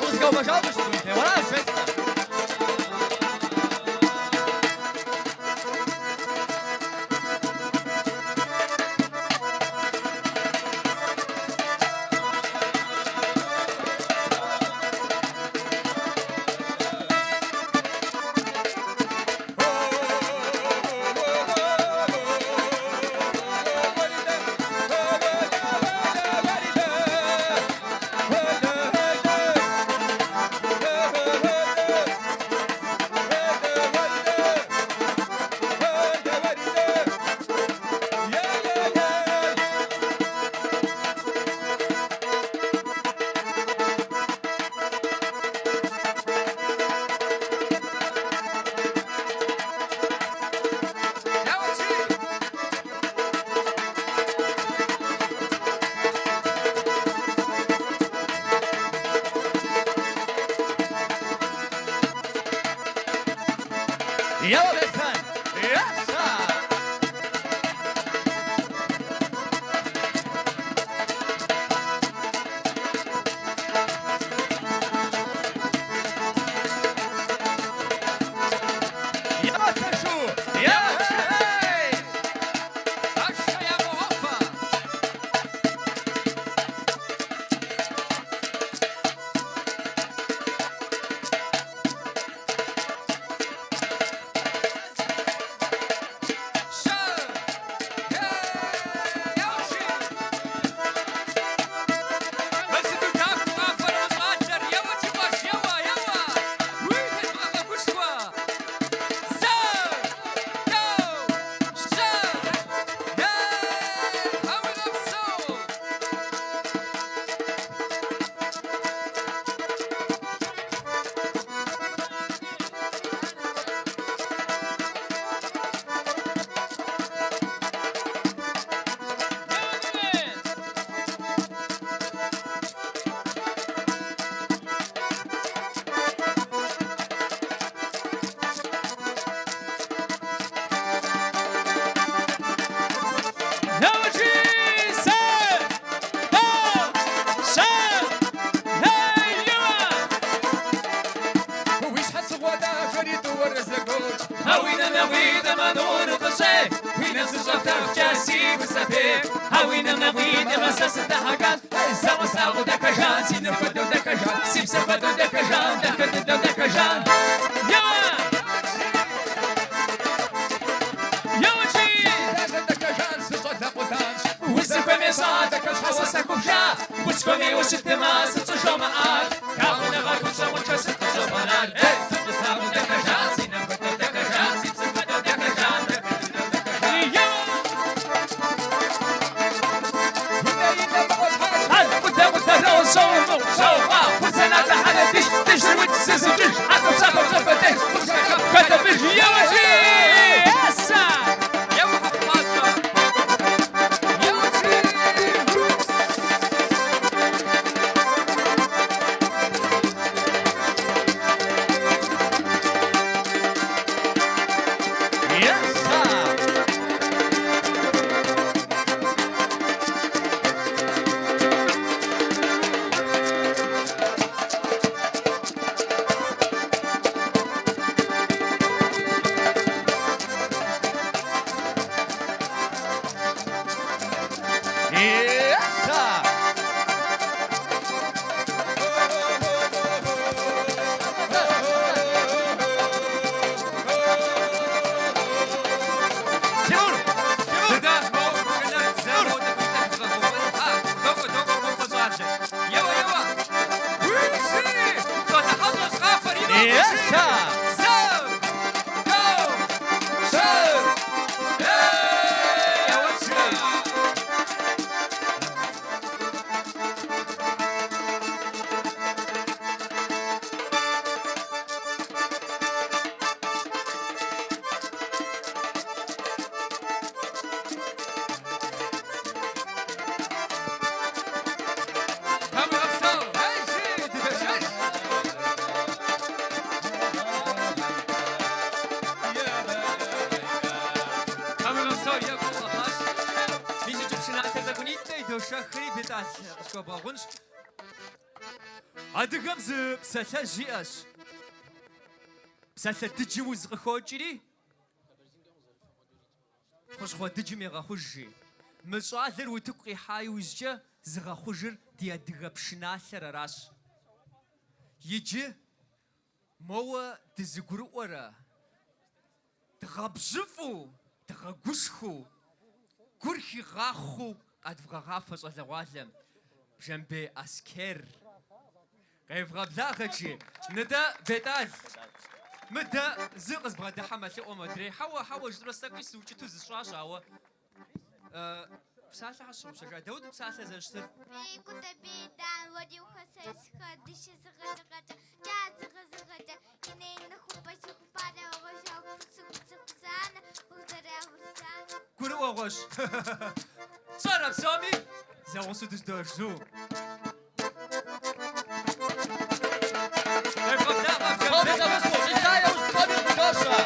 Укъызэхэувэжауэ къыщызумыхей, уэращ жесӏэр. Еуэ, Беслъэн! Еща! Еуэ, Тэшу! Еуэ! Ей! Ашэ ягъэгъуэфэ! Щэ! Ей! Еуэши! Мыр сыту дахэу къафэрэ мы щӏалэр! Еуэ, си къуэш, еуэ, еуэ! Уи, тезгъэгъэгушхуэ! Зэ! Тӏэу! Щэ! Ей! Тхьэм уигъэпсэу! Уи щхьэцыгъуэ дахэри тӏууэрэ зэгуокӏ. Лажьэ Дахэжан, сыщӏалэ къуданщ. Узыхуэмей щӏалэхэм щхьэ сэ сахубжа, узыхуэмейуэ ущытымэ, сыт щӏыжомыӏар? Лъагъуныгъэ гущӏэгъуншэ сыт къыщӏэбгъэнар? Ей, зэ къыслъагъуу Дахэжан, си нэм хуэдэу Дахэжан, си псэм хуэдэу Дахэжан, дахэ дыдэу Дахэжан. Еуэ! Инэ, инэ, мыгъуэ щхьэл! Хьэл, къутэ, къутэрэу, щэуэ, мыгъу, щэуэ, хъуа, хъурцэ, натӏэ, хьэлэ, дыщ, дыщ, зыукӏ, зызукӏыж, хьэкъым, псапэ, пщӏэпэ, дэж, къупщхьэ, хэп, хэтэбыж, еуэ, жи! Эсэ! Еуэ, хьэкъупащӏэ! Еуэ, жи! Еща! Еща! Тимур! Дыдэ, моуэ пшынэр зэ моуэ тӏэкӏу тӏэкӏу дгъэгъуфӏын. А, докӏуэ, докӏуэ, къофэ щӏалэр. Еуэ, еуэ! Уи-жи! Щӏалэ хьэщӏэщ къафэр, ирокъу, жи! Еща! Зэ! Тӏэу! Щэ! Ей! Еуэ, жи! Тхьэм уигъэпсэу! Ей, жи! Дыдэшэж! Тхьэм уигъэпсэу, екӏуу къэфащ. Мис иджы пшыналъэр тӏэкӏунитӏэ идошэхри, Бетӏал къысхуэбгъэгъунщ. Адыгэм зы псалъэжь иӏэщ. Псалъэ дыджым уз къыхокӏри, хущхъуэ дыджым егъэхъуж, жи. Мы щӏалэр утыку къихьа иужькӏэ зыгъэхъужыр ди адыгэ пшыналъэр аращ. Иджы моуэ дызыгурыӏуэрэ дгъэбжьыфӏэу, дгъэгушхуэу, гур хигъахъуэу къэдвгъэгъафэ щӏалэгъуалэм. Бжэмбей Аскер. Къевгъэблагъэт, жи. Нытӏэ, Бетӏал, мыдэ зы къызбгъэдыхьэ мэлъыӏуэ модрей. Хьэуэ, хьэуэ, жысӏэурэ сытӏэкӏуи сыукӏыту зысщӏащ, ауэ псалъэхэр сщыгъупщэжа. Дауэт псалъэ зэрыщытыр? Гурыӏуэгъуэщ. Тщӏэрэ псоми зэгъусэу дыздожьу. Къевгъэблагъэ Псоми Бжэмбей. зэгъусэу, щӏидза иужь псоми къыдощэ.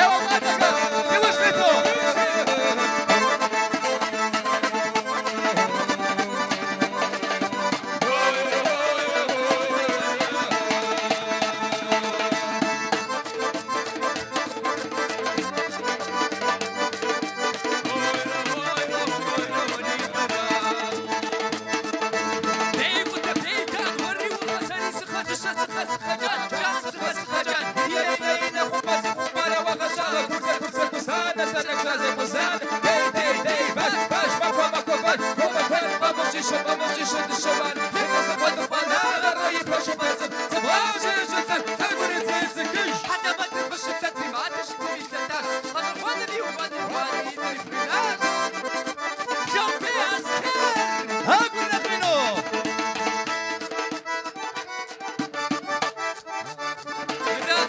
Еуэ, щӏалэхэр, иужь фиту! Агур нэхъ ину! Мыдэ,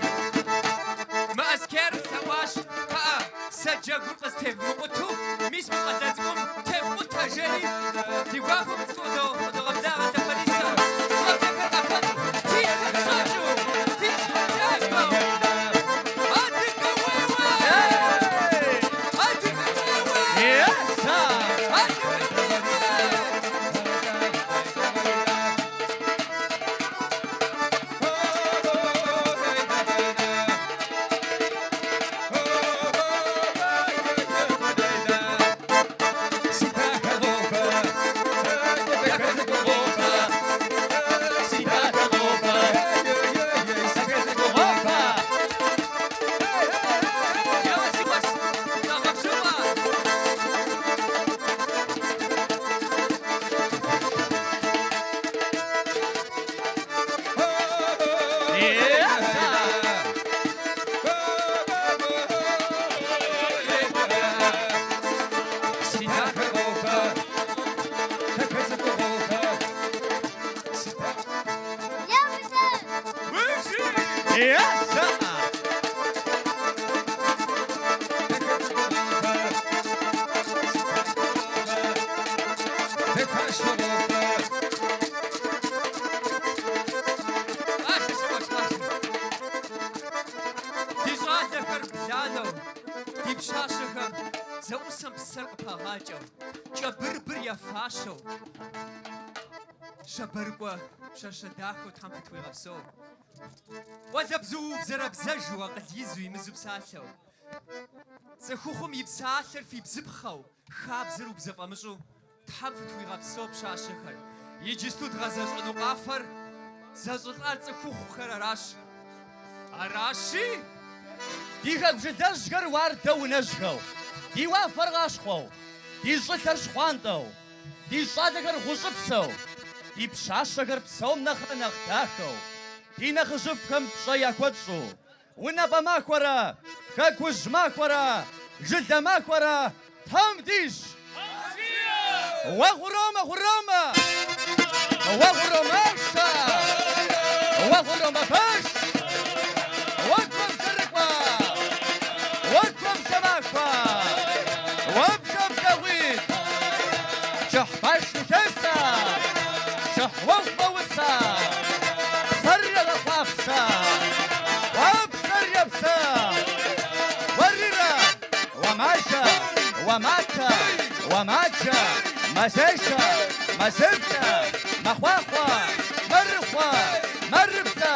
мы Аскер лъэӏуащ, кхъыӏэ, сэ джэгур къыстевмыкъутэу, мис мы щӏалэ цӏыкӏум тевкъутэ, жери, ди гуапэу къыдогъэблагъэ Лъапэрисэ. Щӏэблэхэр къэфэну, фи лъэр щӏэкӏыу, фи щхьэр лъагэу. Адыгэ уеуэ! Адыгэ уеуэ! Esa! Адыгэ уеуэ! Еуэ, си къуэш, догъэбжьыфӏэ! Esa! Esa! Къашэ, си къуэш, къашэ. Ди щӏалэхэр бланэу, ди пщащэхэм зэӏусэм псэр къыпагъакӏэу, кӏэбырбыр я фащэу, щабэрыкӏуэ пщащэ дахэу Тхьэм фытхуигъэпсэу. Къуалэбзу убзэрэбзэжу, акъыл изу, имызу псалъэу. Цӏыхухъум и псалъэр фи бзыпхъэу, хабзэр убзэ фӏэмыщӏу Тхьэм фытхуигъэпсэу пщащэхэр. Иджысту дгъэзэщӏэну къафэр зэщӏылӏар цӏыхухъухэр аращ. Аращи, Ди хэку жылэжьхэр уардэ унэжьхэу, ди уафэр къащхъуэу, ди щӏылъэр щхъуантӏэу, ди щӏалэхэр гъущӏыпсэу, ди пщащэхэр псом нэхърэ нэхъ дахэу, ди нэхъыжьыфӏхэм пщӏэ яхуэтщӏу, унапӏэ махуэрэ, хэкужь махуэрэ, жылэ махуэрэ Тхьэм дищӏ! Уэгъуромэ, гъуромэ! Уэгъуромашэ! Уэгъуромэ пэш! Уэгум кӏэрыкӏуэ! Уэгум щэмахуэ! Уэбжэм дэгъуит! Кӏыхь баш утесэ! Кӏыхь уэгъу мэусэ! Псэр егъэхъуапсэ! Уэпсэр епсэ! Уэрирэ! Уэмашэ! Уэматэ! Уэмаджэ! Мэзешэ! Мэзыбзэ! Мэхъуахъуэ! Мэрыхъуэ! Мэрыбзэ!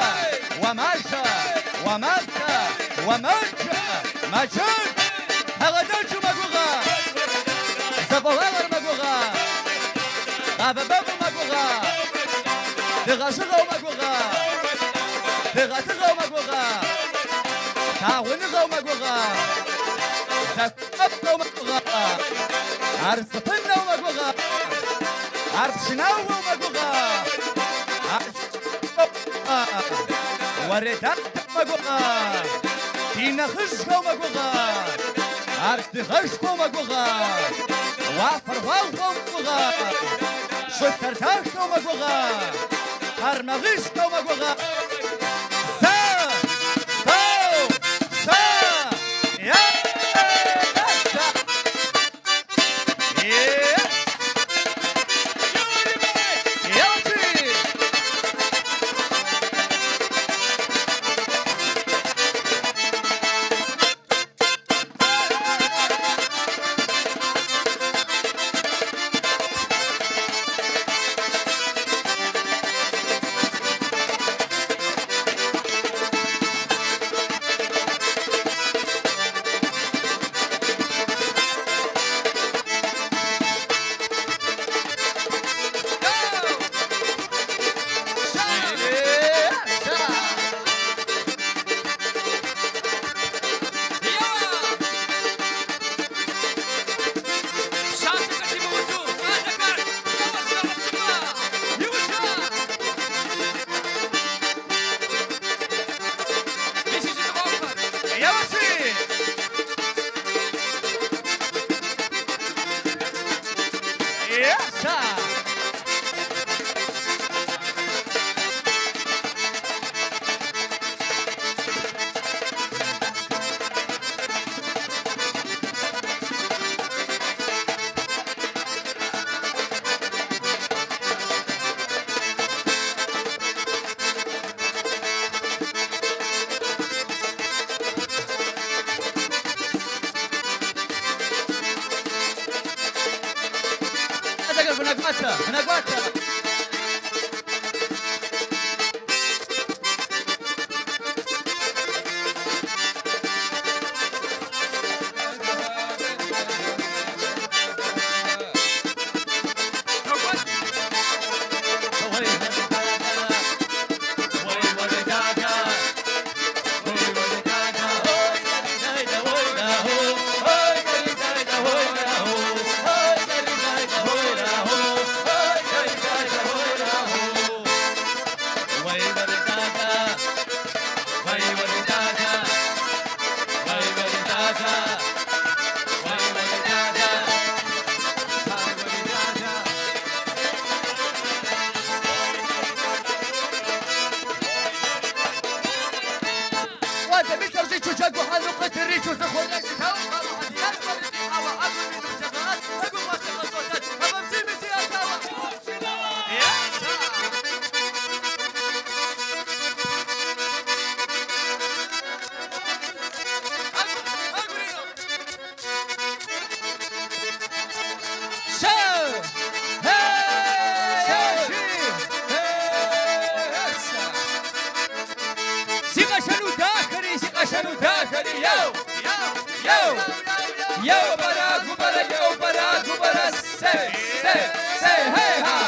Уэмажэ! Уэмабзэ! Уэмэджэ! Мэджыд! Хьэгъэдэджу мэгугъэ! Зэфӏэгъагъэр мэгугъэ! Къавэбэву мэгугъэ! Дыгъэщыгъэу мэгугъэ! Дыгъэтыгъэу мэгугъэ! Лъагъуныгъэу мэгугъэ! Зэхуэпэу мэгугъэ! Ар цӏыпынэу мэгугъэ! Ар пшынауэу мэгугъэ! Ар уэредадэу мэгугъэ! Ди нэхъыжьхэу мэгугъэ! Ар дыгъэшхуэу мэгугъэ! Уафэр гъуагъуэу мэгугъэ! Щӏылъэр дахэу мэгугъэ! Армагъышхэу мэгугъэ! Зэ! Тӏэу! Щэ! Е! Е! Esa! Си къэшэну дахэри, си къэшэну дахэри, еу, еу, еу, бара, губара, еу, бара, губара, се, се, се, хей, ха!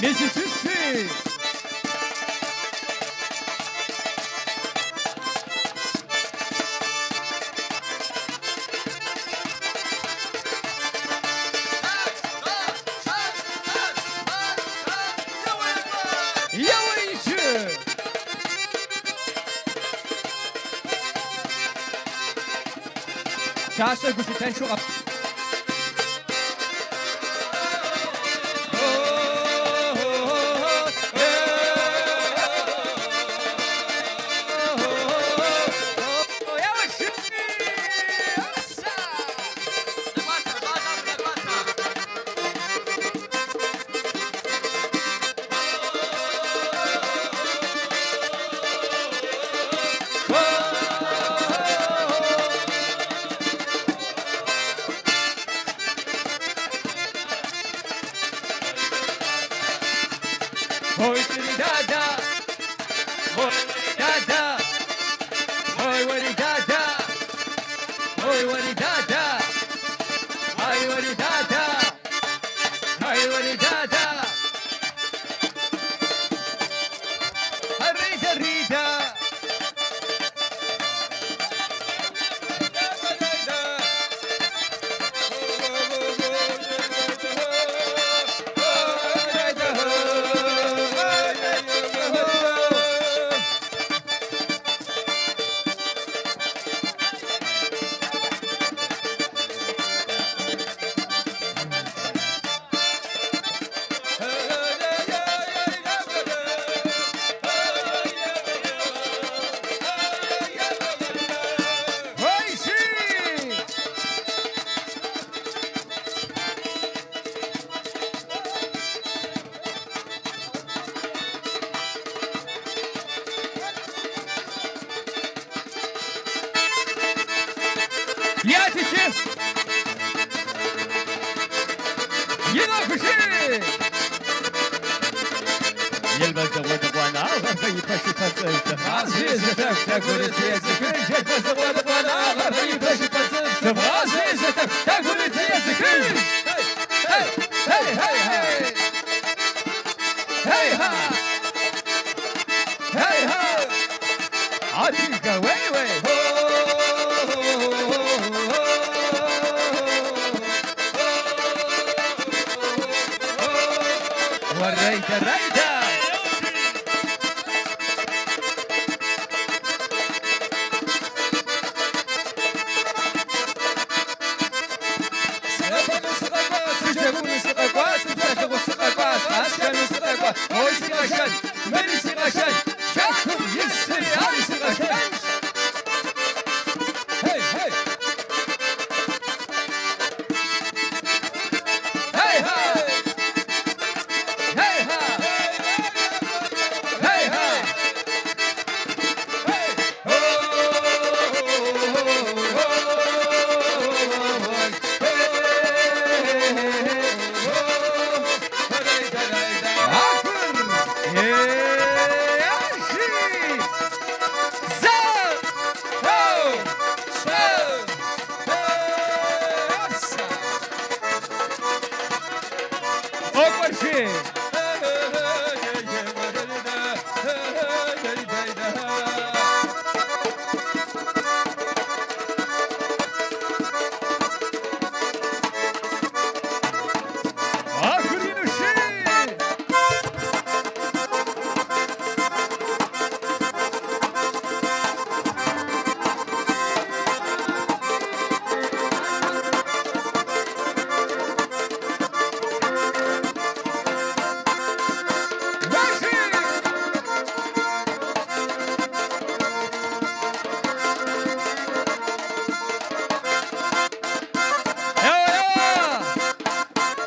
Mississippi! Еуэ иджы! Пщащэр гулъытэншэу къэп. Ой, да-да! Ой, да-да! Ой, ори, да-да! Ой, ори, да-да! Ай, ори, да-да! Ай, ори, да-да! Рида, рида! Иӏэт иджы! Инахуши!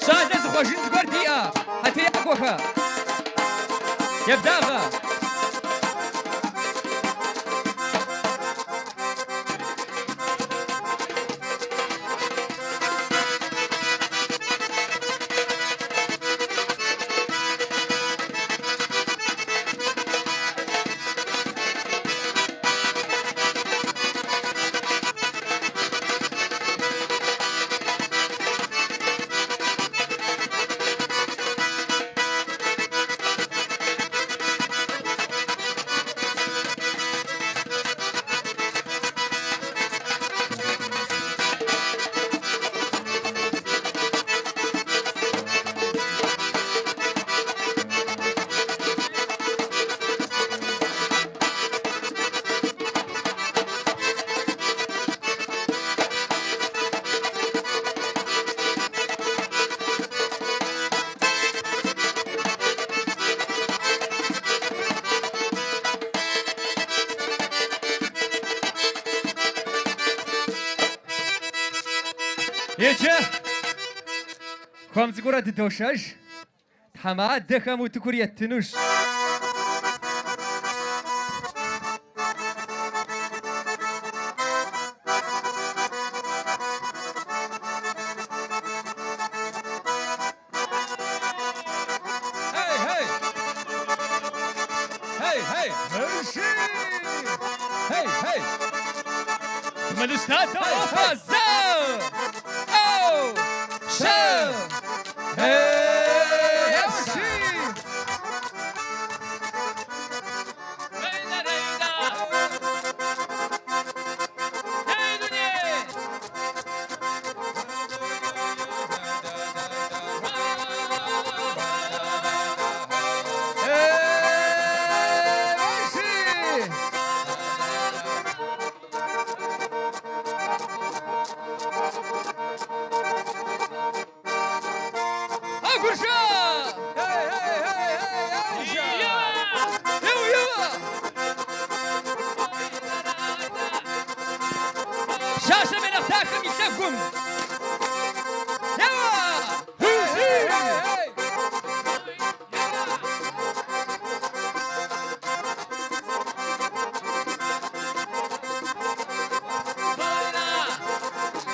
Щӏалэ зыхъуэжын зыгуэр диӏэ, хьэтеякӏуэхэ! Еблагъэ! Иджы хуэм цӏыкӏурэ дыдошэж, тхьэмадэхэм утыкур еттынущ. Hey, hey! Hey, hey! Mercy! Hey, hey! Мэлыстатэ офа зэ! Оу! Щэ! Hey! Эй, дуней! Hey! Агурша! Hey, hey, hey, hey, hey! Еуэ, еуэ! Пщащэм и нэхъ дахэм и лъэгум! Еуэ! Hey, hey, hey!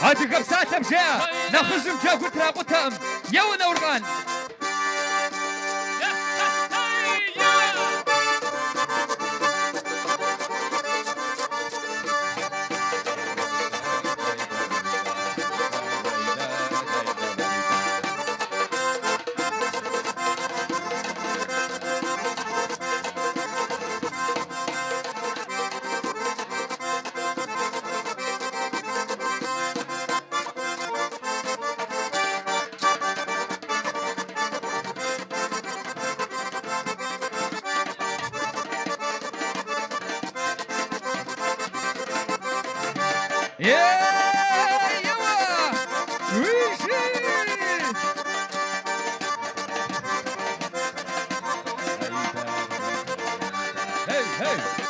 Адыгэ псалъэм жеӏэ, нэхъыжьым джэгур тракъутэкъым. Еуэ, Науркъан! Еуэ! Уи-жи! Hey, hey!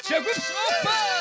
Джэгупщ къофэ!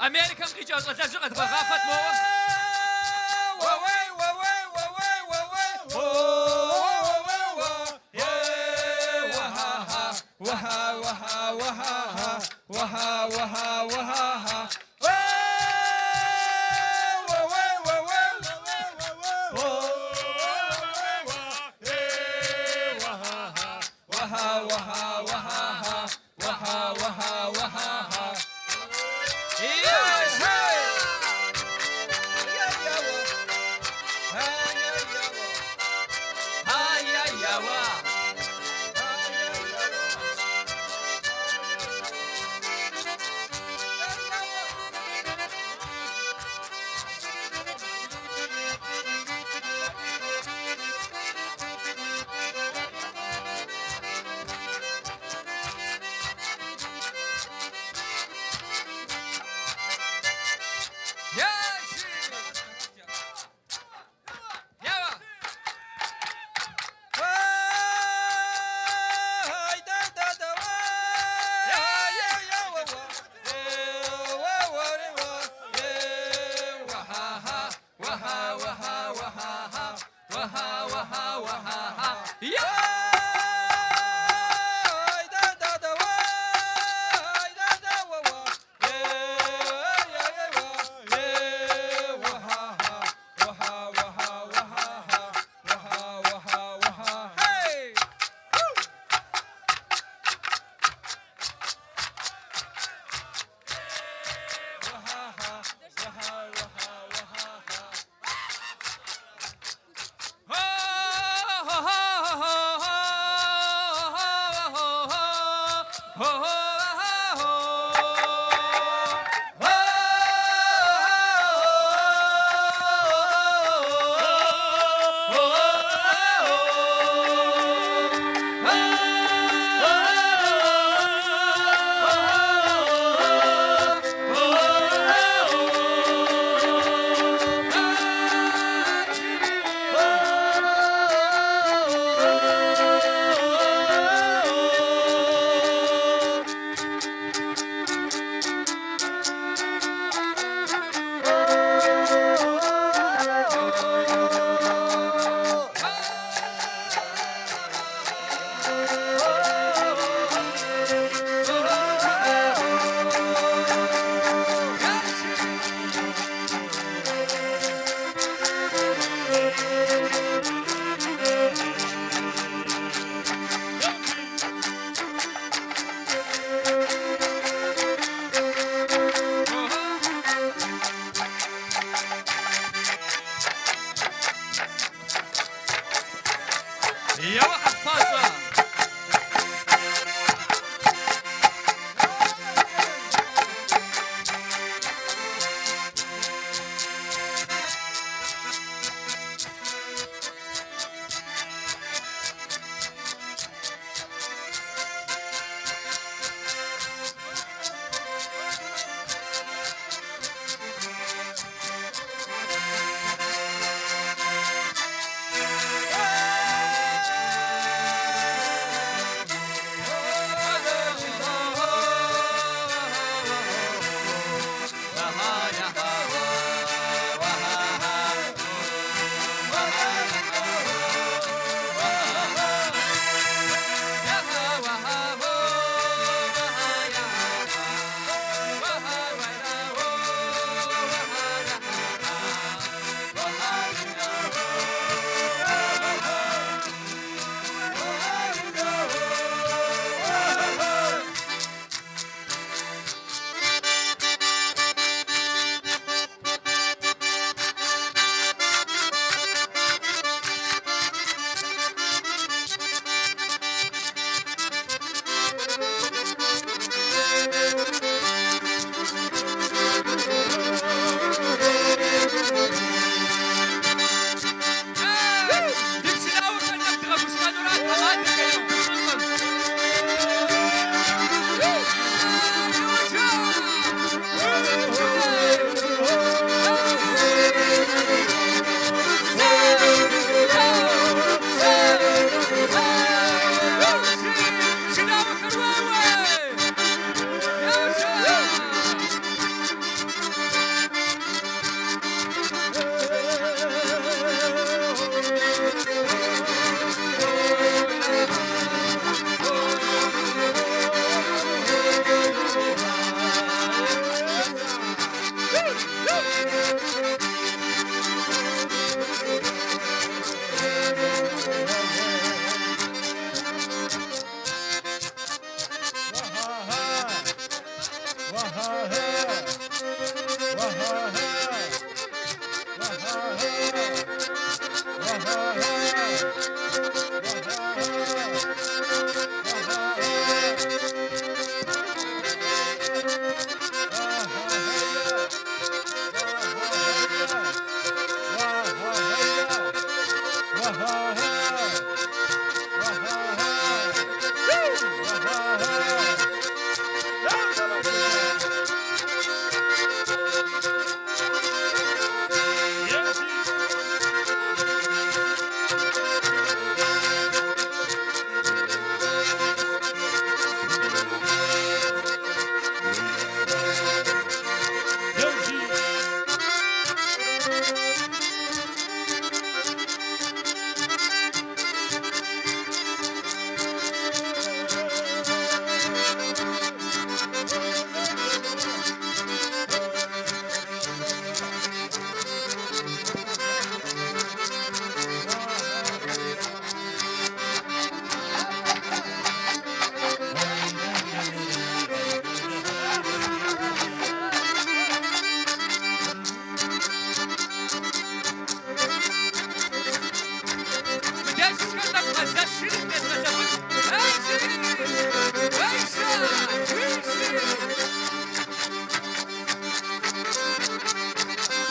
Америкэм къикӏа щӏалэжьыр къэдвгъэгъафэт моуэ. Иджыри къедгъэлъагъун. Эй-жи! Уэйша! Уи-жи!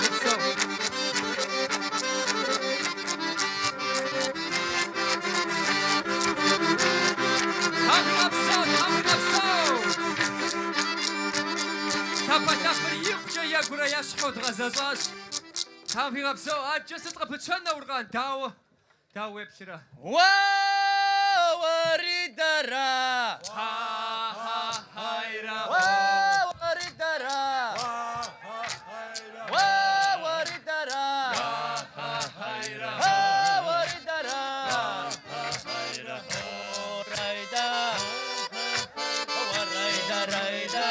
Упсэу. Тхьэм уигъэпсэу, Тхьэм уигъэпсэу! Лъапэлъэфыр икъукӏэ екӏурэ ещхьу дгъэзэщӏащ. Тхьэм фигъэпсэу, адэкӏэ сыт къыпытщэн, Науркъан? Дауэ? Дауэ уеплърэ? Уэ, уэридара! Хьа-хьа-хьайра! Уэ, уэридара! Уэ, уэридара! Хьа-хьайра! Уэ, уэридара! Райда! Уэрайда, райда!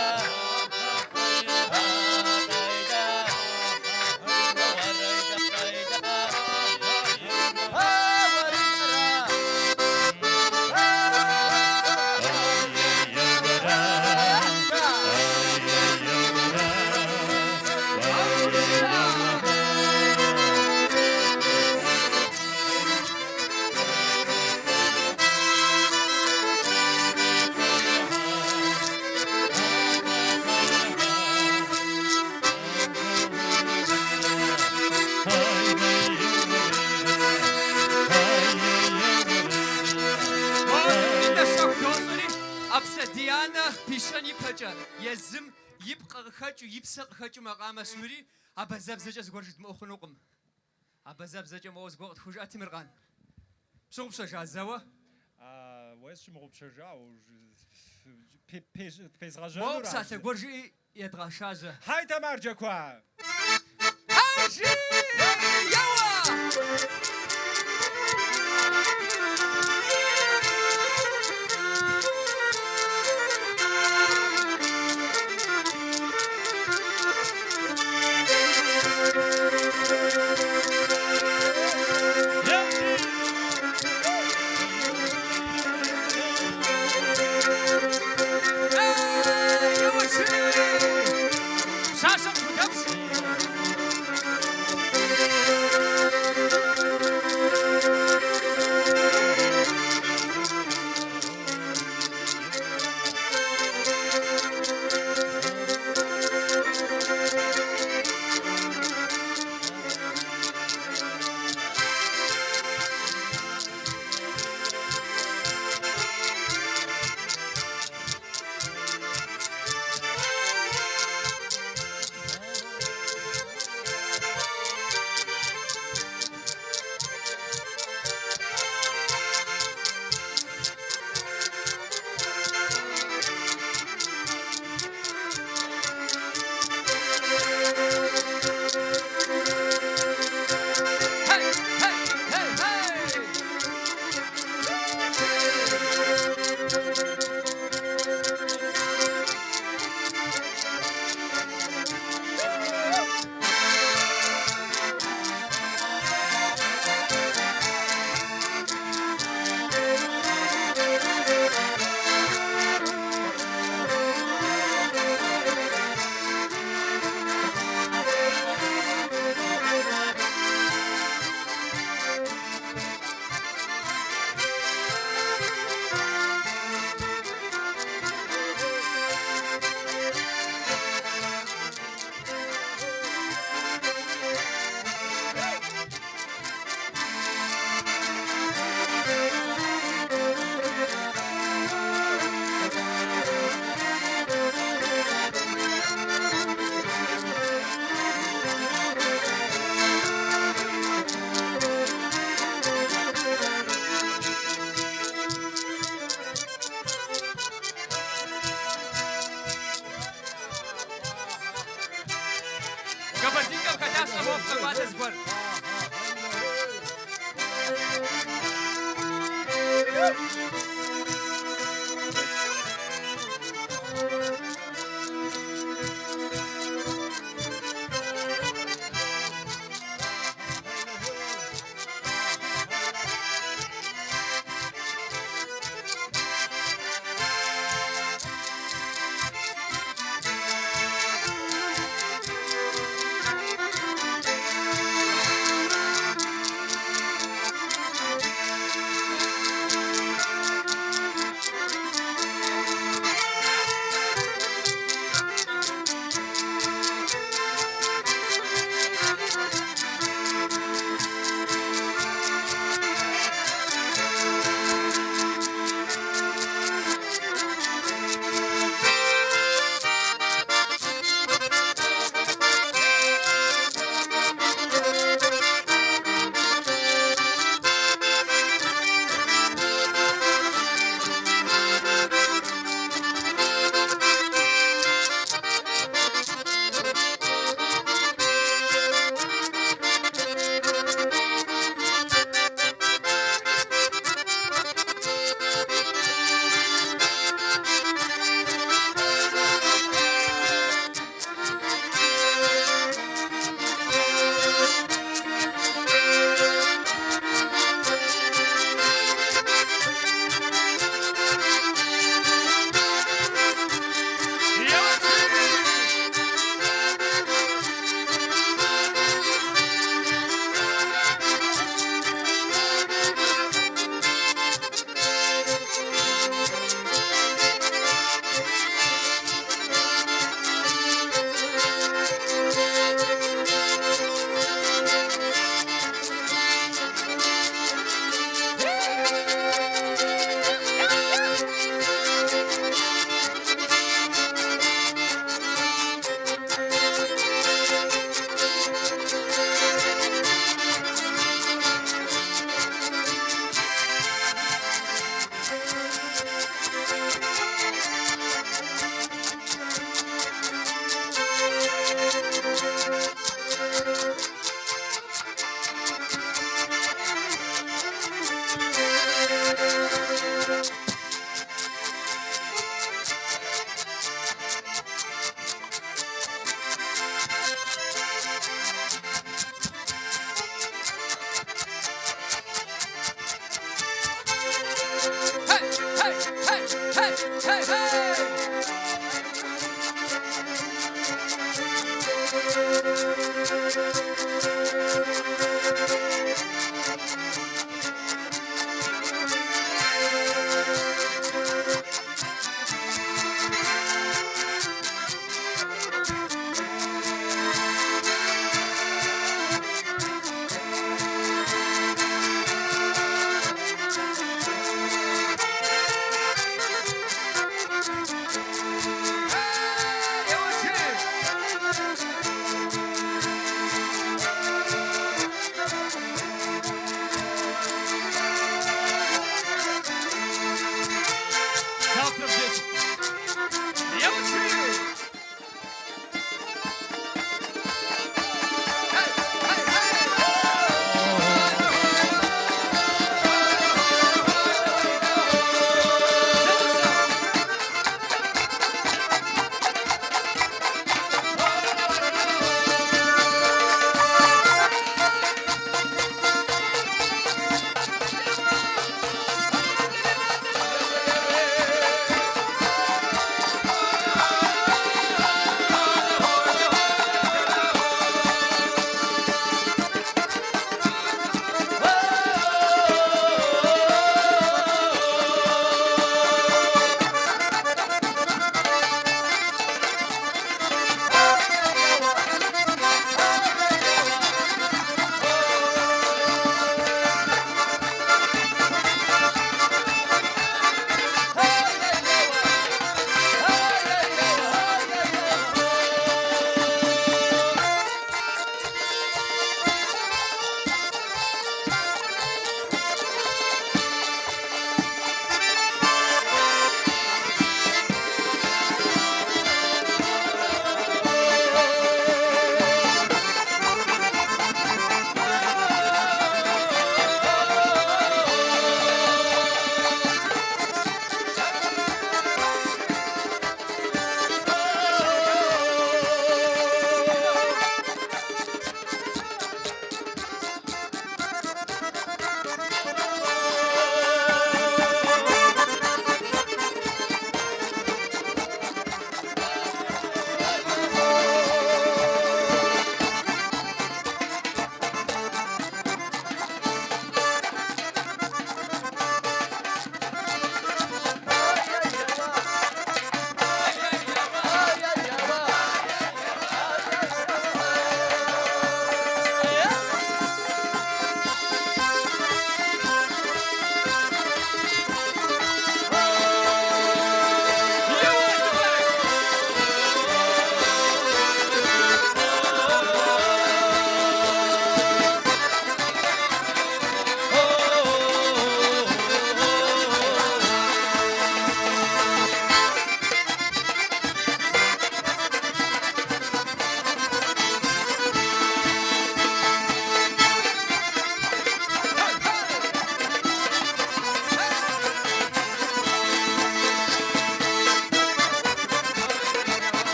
Райда! Уэрайда, райда! Уэридара! Дэ щэху дощӏри, ӏэпсэ Дианэ пищэн ипэкӏэ, езым ипкъ къыхэкӏыу, и псэ къыхэкӏыу макъамэщ мыри, абазэбзэкӏэ зыгуэр жыдмыӏэу хъунукъым. Абазэбзэкӏэ моуэ зыгуэр къытхужыӏэ, Темыркъан. Пщыгъупщэжа зэуэ? Уэ сщымыгъупщэжауэ, Моуэ пезгъэжьэнура? псалъэ гуэр жыӏи едгъэшажьэ. Хьайдэ марджэкуа! Хьэжи! Еуэ! Ей, еуэ, жи! Пщащэм худэпщ.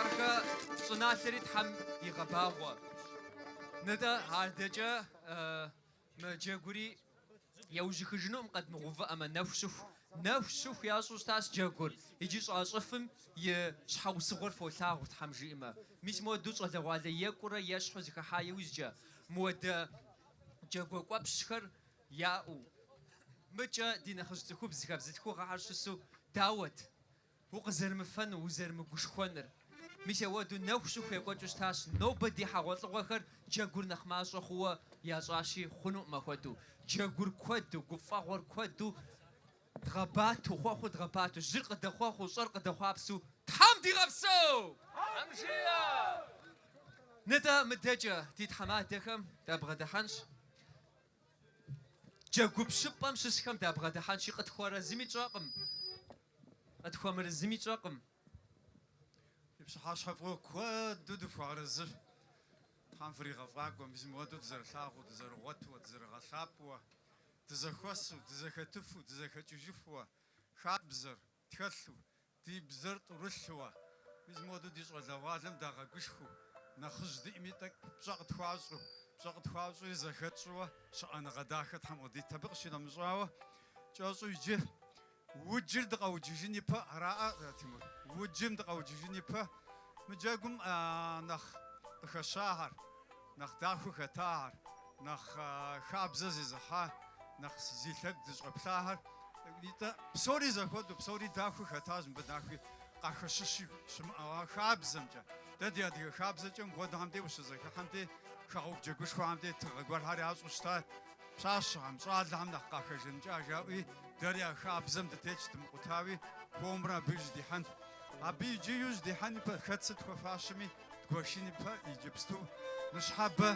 Мэшыхьхэ щӏыналъэри Тхьэм игъэбагъуэ. Нтӏэ, адэкӏэ мы джэгури еужьыхыжынукъым къэдмыгъэувыӏэмэ, нэху щыху. Нэху щыху ящӏу щытащ джэгур. Иджы щӏащӏыфым и щхьэусыгъуэр фолъагъу, Тхьэм жиӏэмэ. Мис моуэдэу щӏалэгъуалэ екӏурэ ещхьу зыхыхьа иужькӏэ, мыуэдэ джэгуакӏуэпщхэр яӏэу, мыкӏэ ди нэхъыжь цӏыхубзхэр, бзылъхугъэхэр щысу дауэт? Укъызэрымыфэну, узэрымыгушхуэныр. Мис ауэдэу нэху щыху екӏуэкӏыу щытащ. Нобэ ди хьэгъуэлӏыгъуэхэр джэгур нэхъ мащӏэ хъууэ ящӏащи, хъунукъым ахуэдэу. Джэгур куэду, гуфӏэгъуэр куэду дгъэбатэу, хъуэхъуу дгъэбатэу, жьыр къыдэхъуэхъуу, щӏэр къыдэхъуапсэу Тхьэм дигъэпсэу! Тхьэм жиӏэ! Нтӏэ, мыдэкӏэ ди тхьэмадэхэм дабгъэдыхьэнщ. Джэгупщыпӏэм щысхэм дабгъэдыхьэнщи, къытхуэарэзыми тщӏэкъым. Къытхуэмыарэзыми тщӏэкъым. Фи пщыхьэщхьэ фӏыуэ куэду дыфхуэарэзы. Тхьэм фригъэфӏакӏуэ, мис мыуэдэу дызэрылъагъуу, дызэрыгъуэтуэ, дызэрыгъэлъапӏэуэ, дызэхуэсу, дызэхэтыфу, дызэхэкӏыжыфуэ, хабзэр тхэлъу, ди бзэр тӏурылъуэ, мис мыуэдэу ди щӏалэгъуалэм дагъэгушхуэу, нэхъыжь диӏэми тӏэкӏу пщӏэ къытхуащӏу, пщӏэ къытхуащӏуи зэхэтщӏуэ щыӏэныгъэ дахэ Тхьэм къыдит. Абы къыщинэмыщӏауэ, кӏэщӏу иджы Уджыр дыкъэуджыжын ипэ, араӏэ, Тимур, уджым дыкъэуджыжын ипэ, мы джэгум нэхъ къыхэщахэр, нэхъ дахэу хэтахэр, нэхъ хабзэ зезыхьа, нэхъ зи лъэгу дыщӏэплъахэр, итӏэ псори зэхуэдэу, псори дахэу хэтащ, мыбы дахи къахэщыщи щымыӏэу, хабзэмкӏэ. Дэ ди адыгэ хабзэкӏэ мыпхуэдэхэм дей ущызэхыхьэм дей, хэгъэгу джэгушхуэхэм дей тыгъэ гуэрхэр ящӏу щыта. Пщащэхэм, щӏалэхэм нэхъ къахэжаныкӏа жаӏуи, дэри а хабзэм дытетщ дымыкъутауи, хуэмурэ абы иужь дихьэнт. Абы иджы иужь дихьэн ипэ, хэт сыт хуэфащэми дгуэшын ипэ иджыпсту ныщхьэбэ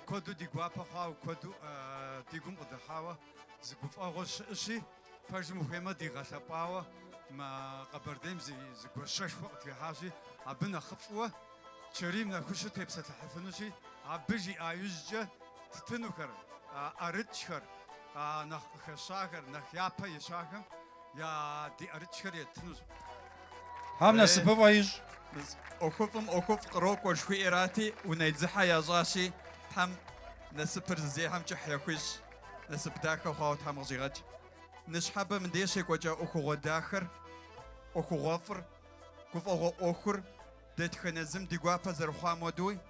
куэду ди гуапэ хъуауэ, куэду ди гум къыдыхьауэ зы гуфӏэгъуэ щыӏэщи, пэжым ухуеймэ дигъэлъэпӏауэ мы Къэбэрдейм зы гуащэшхуэ къытхуихьащи, абы нэхъыфӏуэ Чэрим нэхущу тепсэлъыхьыфынущи, абы жиӏа иужькӏэ ттынухэр, ӏэрыкӏхэр, нэхъ къыхэщахэр, нэхъ япэ ищахэм я ди ӏэрыкӏхэр еттынущ. Тхьэм насыпыфӏэ ищӏ. ӏуэхуфӏым ӏуэхуфӏ кърокӏуэ жыхуиӏэрати, унэидзыхьэ ящӏащи, Тхьэм насыпыр зызехьэм кӏыхь яхуищӏ, насып дахэ хъуауэ Тхьэм къыщӏигъэкӏ. Ныщхьэбэ мыдей щекӏуэкӏа ӏуэхугъуэ дахэр, ӏуэхугъуэфӏыр, гуфӏэгъуэ ӏуэхур Дэтхэнэ зым ди гуапэ зэрыхъуам хуэдэуи,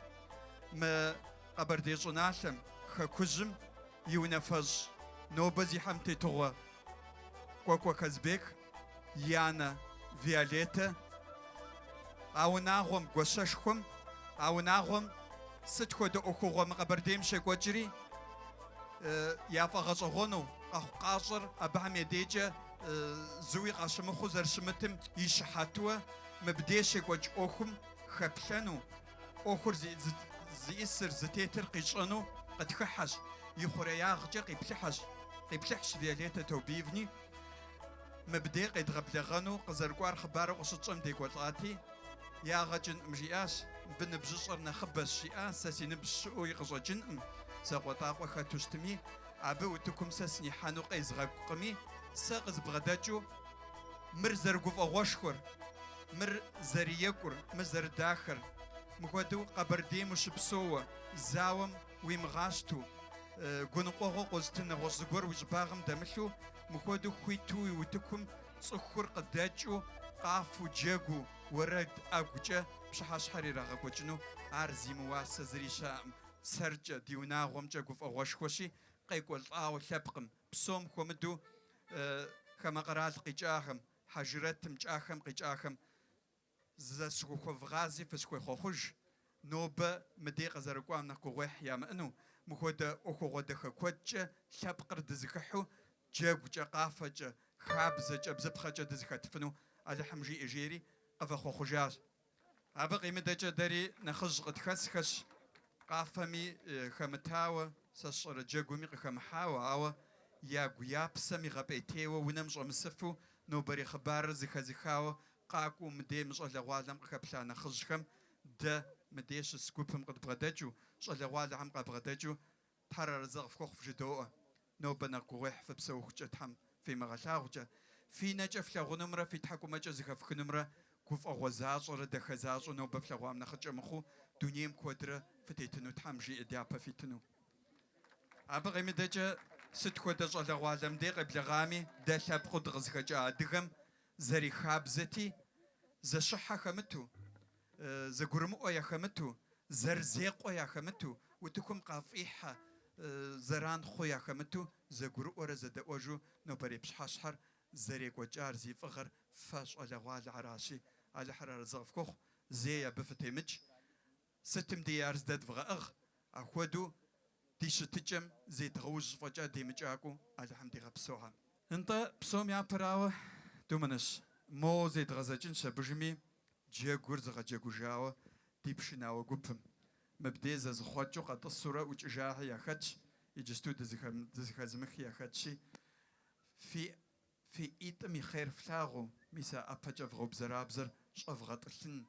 мы Къэбэрдей щӏыналъэм, Хэкужьым и унафэщӏ нобэ зи хьэмтетыгъуэ Кӏуэкӏуэ Казбек и анэ Виолетэ, а унагъуэм, гуащэшхуэм, а унагъуэм сыт хуэдэ ӏуэхугъуэ мы Къэбэрдейм щекӏуэкӏри, яфӏэгъэщӏэгъуэну къэхъукъащӏэр абыхэм я дейкӏэ зыуи къащымыхъуу зэрыщымытым и щыхьэтуэ, Мыбдеж щекӏуэкӏ ӏуэхум хэплъэну, ӏуэхур зиӏысыр, зытетыр къищӏэну къытхыхьэщ, и хъуреягъкӏэ къиплъыхьэщ, къиплъыхьщ Виолетэ Таубиевни. Мыбдей къедгъэблэгъэну къызэрыкӏуар хъыбару къыщытщӏэм декӏуэлӏати, ягъэ кӏынкъым жиӏащ, мыбы ныбжьыщӏэр нэхъыбэщ жиӏа, сэ си ныбжь щыӏэуи къыщӏэкӏынкъым, закъуэтӏакъуэ хэту щытми, абы утыкум сэ сынихьэну къезгъэкӏукъыми, сэ къызбгъэдэкӏыу Мыр зэрыгуфӏэгъуэшхуэр, мыр зэрыекӏур, мыр зэрыдахэр. Мыхуэдэу Къэбэрдейм ущыпсэууэ, зауэм уимыгъащтэу, гуныкъуэгъуэ къозытын нэгъуэщӏ зыгуэр уи щӏыбагъым дэмылъу, мыхуэдэу хуиту уи утыкум цӏыхур къыдэкӏыу, къафэу, джэгуу, уэрэд ӏэгукӏэ пщыхьэщхьэр ирагъэкӏуэкӏыну ар зимыуасэ зыри щыӏэкъым. Сэркӏэ, ди унагъуэмкӏэ гуфӏэгъуэшхуэщи, къекӏуэлӏауэ лъэпкъым, псом хуэмыдэу хамэ къэрал къикӏахэм, хьэжрэтым, кӏахэм къикӏахэм зысхухуэвгъази фысхуехъуэхъуж, нобэ мыдей къызэрыкӏуам нэхъ гугъуехь ямыӏэну, мыхуэдэ ӏуэхугъуэ дахэ куэдкӏэ лъэпкъыр дызэхыхьу, джэгукӏэ, къафэкӏэ, хабзэкӏэ, бзыпхъэкӏэ дызэхэтыфыну Алыхьым жиӏэ жери къывэхъуэхъужащ. Абы къимыдэкӏэ дэри нэхъыжь къытхэсхэщ, къафэми хэмытауэ, сэ сщӏэрэ джэгуми къыхэмыхьауэ, ауэ ягу я псэм игъэпӏейтейуэ унэм щӏэмысыфу нобэрей хъыбарыр зыхэзыхауэ къакӏуэу мыдей мы щӏалэгъуалэм къыхэплъа нэхъыжьхэм дэ мыдей щыс гупым къыдбгъэдэкӏыу, щӏалэгъуалэхэм къабгъэдэкӏыу Тхьэр арэзы къыфхухъу вжыдоӏэ. Нобэ нэхъ гугъуехь фыпсэухукӏэ Тхьэм фимыгъэлъагъукӏэ, фи нэкӏэ флъагъунумрэ фи тхьэкӏумэкӏэ зыхэфхынумрэ. гуфӏэгъуэ защӏэрэ дахэ защӏэу нобэ флъэгъуам нэхъыкӏэ мыхъуу дунейм куэдрэ фытетыну Тхьэм жиӏэ дяпэ фитыну. Абы къимыдэкӏэ, сыт хуэдэ щӏалэгъуалэ мыдей къеблэгъами, дэ лъэпкъыу дыкъызыхэкӏа адыгэм зэрихабзэти, зэщыхьэ хэмыту, зэгурымыӏуэ яхэмыту, зэрызекъуэ яхэмыту, утыкум къафӏихьэ зэран хъу яхэмыту, зэгурыӏуэрэ зэдэӏуэжу нобэрей пщыхьэщхьэр зэрекӏуэкӏар зи фӏыгъэр фэ щӏалэгъуалэхэращи, Алыхьыр арэзы къыфхухъу, зэи абы фытемыкӏ. Сытым дей ар здэдвгъэӏыгъ, ахуэдэу ди щытыкӏэм зедгъэужь фӏэкӏа демыкӏакӏуэу Алыхьым дигъэпсэухьэ. Нтӏэ, псом япэрауэ, Думэныщ, моуэ зедгъэзэкӏынщ абыжми, джэгур зыгъэджэгужауэ ди пшынауэ гупым. Мыбдей зэзыхъуэкӏыу къэтӏысурэ ӏукӏыжахи яхэтщ, иджысту дызэхэзымыхи яхэтщи, фи Фи ӏитӏым и хъер флъагъуу, мис а ӏэпэкӏэ вгъэубзэрабзэр щӏэвгъэтӏылъын,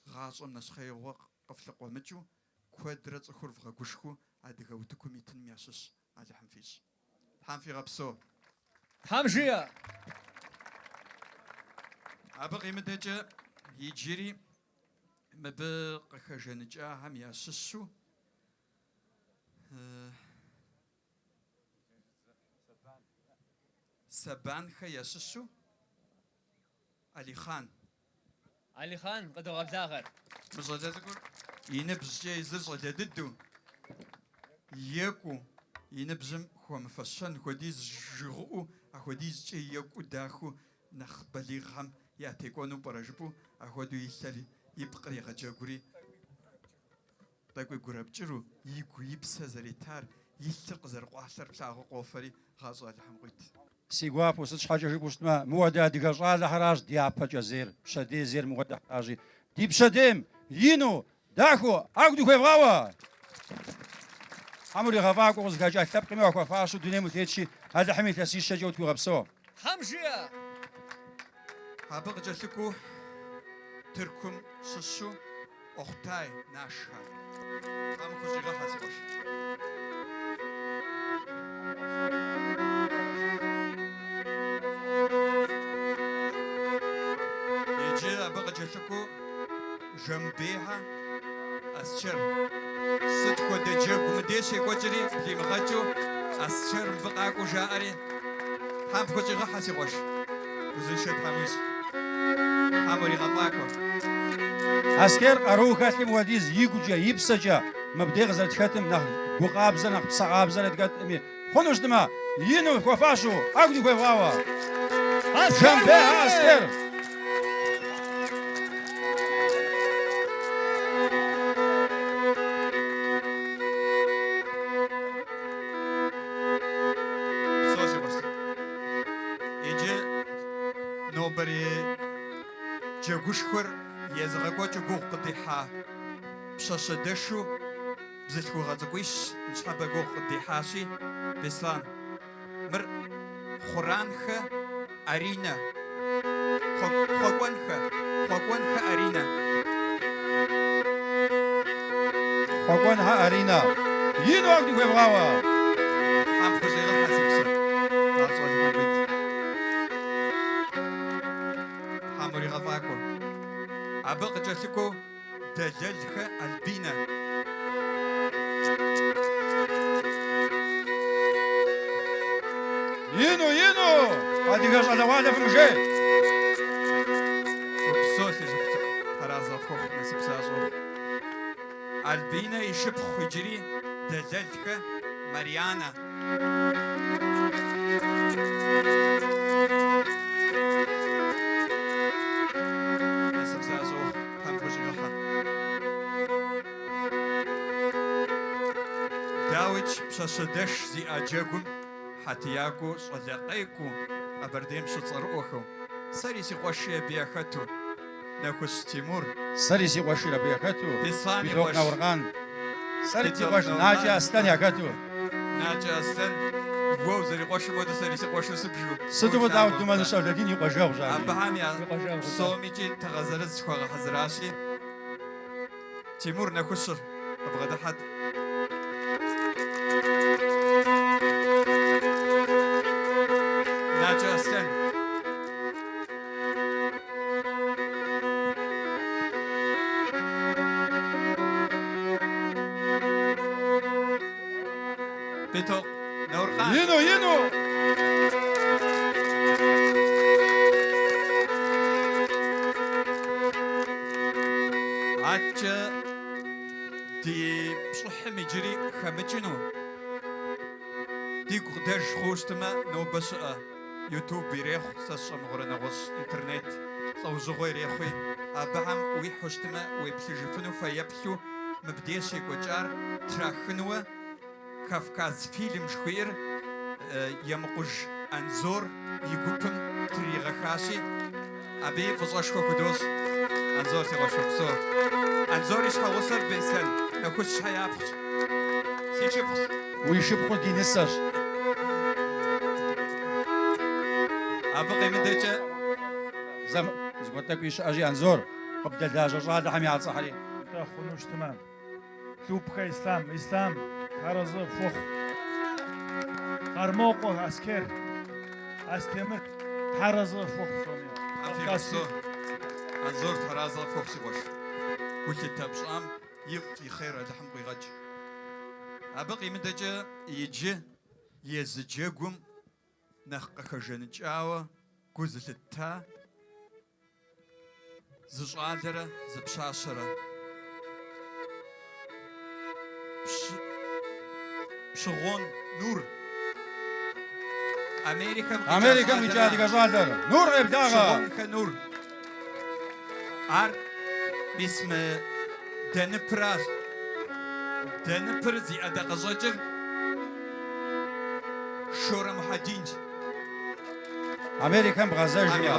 гъащӏэм нэщхъеигъуэ къыфлъыкъуэмыкӏыу, куэдрэ цӏыхур вгъэгушхуэу адыгэ утыкум итыным ящыщ Алыхьым фищӏ. Тхьэм фигъэпсэу. Тхьэм жиӏэ. Абы къимыдэкӏэ иджыри мыбы къыхэжаныкӏахэм ящыщу Сэбанхэ ящыщу Алихъан. Алихъан къыдогъэблагъэр. Мы щӏалэ цӏыкӏур и ныбжькӏэ езыр щӏалэ дыдэу, екӏуу, и ныбжьым хуэмыфэщэн хуэдиз жыгъыӏэу, ахуэдизкӏэ екӏуу дахэу нэхъ балигъхэм ятекӏуэну пӏэрэ жыпӏэу, ахуэдэу и лъэр и пкъыр егъэджэгури, Тӏэкӏуи гурэ-пкӏыру, игу и псэ зэритар, и лъыр къызэрыкъуалъэр плъагъуу къофэри, гъащӏэ Алыхьым къуит. Си гуапэу, сыт щхьэкӏэ жыпӏэу щытмэ, мыуэдэ адыгэ щӏалэхэращ дяпэкӏэ зейр, пщэдей зейр мыуэдэхэращи. Ди пщэдейм ину, дахэу ӏэгу дыхуевгъауэ! Тхьэм уригъэфӏакӏуэ, къызыхэкӏа лъэпкъми уахуэфащэу дунейм утетщи, Алыхьым илъэсищэкӏэ утхуигъэпсэу. Тхьэм жиӏэ! Абы къыкӏэлъыкӏуэу Тыркум щыщу Охъутай Нашхэ. Тхьэм хущӏигъэхьэ, си къуэш. Иджы абы къыкӏэлъыкӏуэу Жэмбейхьэ Асчэр. Сыт хуэдэ джэгу мыдей щекӏуэкӏри блимыгъэкӏыу Асчэр мыбы къакӏуэу жаӏэри, Тхьэм пхущӏигъэхьэ, си къуэш. Узыншэ Тхьэм уищӏ. Тхьэм уригъэфӏакӏуэ. Аскер къару хэлъым хуэдиз игукӏэ, и псэкӏэ мыбдей къызэрытхэтым нэхъ гу къабзэ, нэхъ псэ къабзэрэ дгэтӏыми хъуну щытмэ, ину хуэфащэу ӏэгу дыхуевгъауэ. Жэмбейхьэ Аскер! Псэу си къуэш цӏыкӏу. Иджы нобэрей джэгушхуэр езыгъэкӏуэкӏыу гугъу къыдихьа пщащэдэшу бзылъхугъэ цӏыкӏуищ ныщхьэбэ гугъу къыдихьащи, Беслан, мыр Хъуранхэ Аринэ, Хъуэкӏуэнхэ, Хъуэкӏуэнхэ Аринэ. Хъуэкӏуэнхэ Аринэ. Ину ӏэгу дыхуевгъауэ! Тхьэм пхущӏигъэхьэ, си псэ. Гъащӏэ Алыхьым къуит. Тхьэм уригъэфӏакӏуэ. Абы къыкӏэлъыкӏуэу Дэлэлхэ Альбинэ. Ину, ину! Адыгэ щӏалэгъуалэ фымыжей! Упсэу, си шыпхъу цӏыкӏу, Тхьэразэ къыпхухъу, насып защӏэ ухъу. Альбинэ и шыпхъу иджыри Дэлэлхэ Марьянэ. Насып защӏэ ухъу, Тхьэм пхущӏигъэхьэ. Дауикӏ, пщащэдэш зиӏа джэгум хьэтиякӏуэу щӏалэ къекӏуу Къэбэрдейм щыцӏэрыӏуэхэу, сэри си къуэши абы яхэту, Нэхущ Тимур. Сэри си къуэшыр абы яхэту, Беслан и Битокъу къуэш. Науркъан. Сэри си Битокъу къуэш Науркъан. Накӏэ Аслъэн яхэту. Накӏэ Аслъэн, уэ узэрикъуэшым хуэдэу сэри си къуэшу сыбжу. Сыту фӏыт, ауэ Думэныщ Алэдин и къуажэгъущ ари. Абыхэм я И къуажэгъущ. псомикӏи тыгъэ зырыз хуагъэхьэзыращи, Тимур Нэхущыр къыбгъэдыхьэт. Накӏэ Аслъэн. Битокъу Науркъан. Ину, ину! Аткӏэ ди пщӏыхьым иджыри хэмыкӏыну, дигу къыдэж хъууэ щытмэ, нобэ щыӏэ Ютуб ирехъу, сэ сщӏэ мыгъуэрэ нэгъуэщӏ интернет лӏэужьыгъуэ ирехъуи, абыхэм уихьу щытмэ, уеплъыжыфыну фэеплъу мыбдеж щекӏуэкӏар трахынуэ Кавказ фильм жыхуиӏэр Емыкъуж Анзор и гупым трыригъэхащи, абыи фӏыщӏэшхуэ худощӏ. Анзор си къуэш, упсэу. Анзор и щхьэгъусэр Беслъэн Нэхущхэ япхъущ. Си шыпхъущ. Уи шыпхъур ди нысэщ. Абы къимыдэкӏэ. Зэм зыгуэр тӏэкӏуи щыӏэщи, Анзор, къыбдэлажьэ щӏалэхэм я цӏэхэри. Нтӏэ, хъуну щытмэ. Лъупхэ Ислъам, Ислъам, Тхьэразэ фхухъу. Къармокъуэ Аскер, Астемыр, Тхьэразэ фхухъу псоми. Тхьэм фигъэпсэу. Анзор Тхьэразэ къыпхуэхъу, си къуэш. Гулъытэ пщӏам ифӏ и хъер Алыхьым къуигъэкӏ. Абы къимыдэкӏэ иджы езы джэгум нэхъ къыхэжаныкӏауэ гу зылъытта Зы щӏалэрэ зы пщащэрэ. Пщыгъуон Нур. Америкэм къикӏа Америкэм къикӏа адыгэ щӏалэр. Нур къеблагъэ! Пщыгъуэнхэ Нур. Ар мис мы дэ ныпыращ. Дэ ныпыр зи ӏэдакъэщӏэкӏыр Шорэ Мухьэдинщ. Америкэм бгъэзэжмэ,